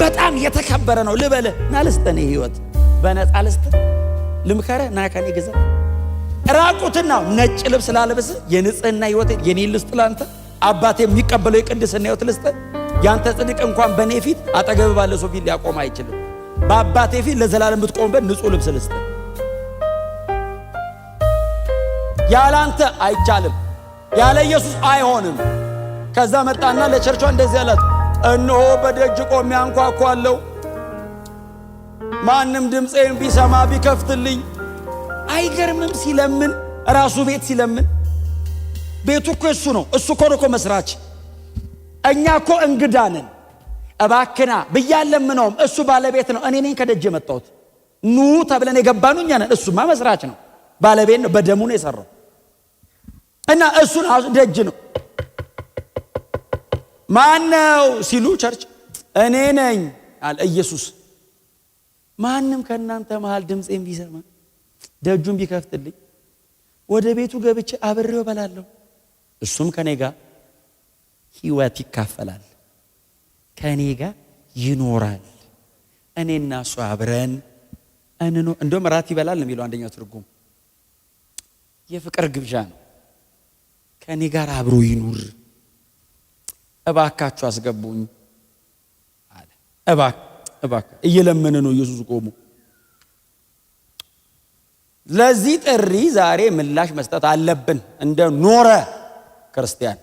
በጣም የተከበረ ነው ልበልህ። ና ልስጥ፣ እኔ ሕይወት በነፃ ልስጥ፣ ልምከርህ፣ ና ከኔ ግዛ። ራቁትና ነጭ ልብስ ላልብስ፣ የንጽህና ሕይወት የኔ ልስጥ ላንተ፣ አባቴ የሚቀበለው የቅድስና ሕይወት ልስጥ። ያንተ ጽድቅ እንኳን በእኔ ፊት አጠገብ ባለ ሰው ፊት ሊያቆም አይችልም። በአባቴ ፊት ለዘላለም ብትቆምበት ንጹህ ልብስ ልስጥ። ያላንተ አይቻልም፣ ያለ ኢየሱስ አይሆንም። ከዛ መጣና ለቸርቿ እንደዚህ አላት፣ እነሆ በደጅ ቆሜ አንኳኳለሁ፣ ማንም ድምፄን ቢሰማ ቢከፍትልኝ። አይገርምም? ሲለምን ራሱ ቤት ሲለምን፣ ቤቱ እኮ እሱ ነው። እሱ እኮ ነው እኮ መስራች። እኛ እኮ እንግዳ ነን። እባክና ብያለምነውም እሱ ባለቤት ነው። እኔ ነኝ ከደጅ የመጣሁት። ኑ ተብለን የገባኑ እኛ ነን። እሱማ መስራች ነው፣ ባለቤት ነው፣ በደሙ ነው የሰራው። እና እሱን ደጅ ነው። ማነው ሲሉ church እኔ ነኝ አለ ኢየሱስ። ማንም ከእናንተ መሃል ድምፄን ቢሰማ ደጁን ቢከፍትልኝ ወደ ቤቱ ገብቼ አብሬው እበላለሁ፣ እሱም ከኔ ጋር ሕይወት ይካፈላል፣ ከኔ ጋር ይኖራል። እኔና እሱ አብረን እንኖ እንደውም ራት ይበላል ነው የሚለው አንደኛው ትርጉም። የፍቅር ግብዣ ነው። ከኔ ጋር አብሮ ይኑር፣ እባካችሁ አስገቡኝ አለ። እባክ እባክ እየለመነ ነው ኢየሱስ ቆሞ። ለዚህ ጥሪ ዛሬ ምላሽ መስጠት አለብን። እንደ ኖረ ክርስቲያን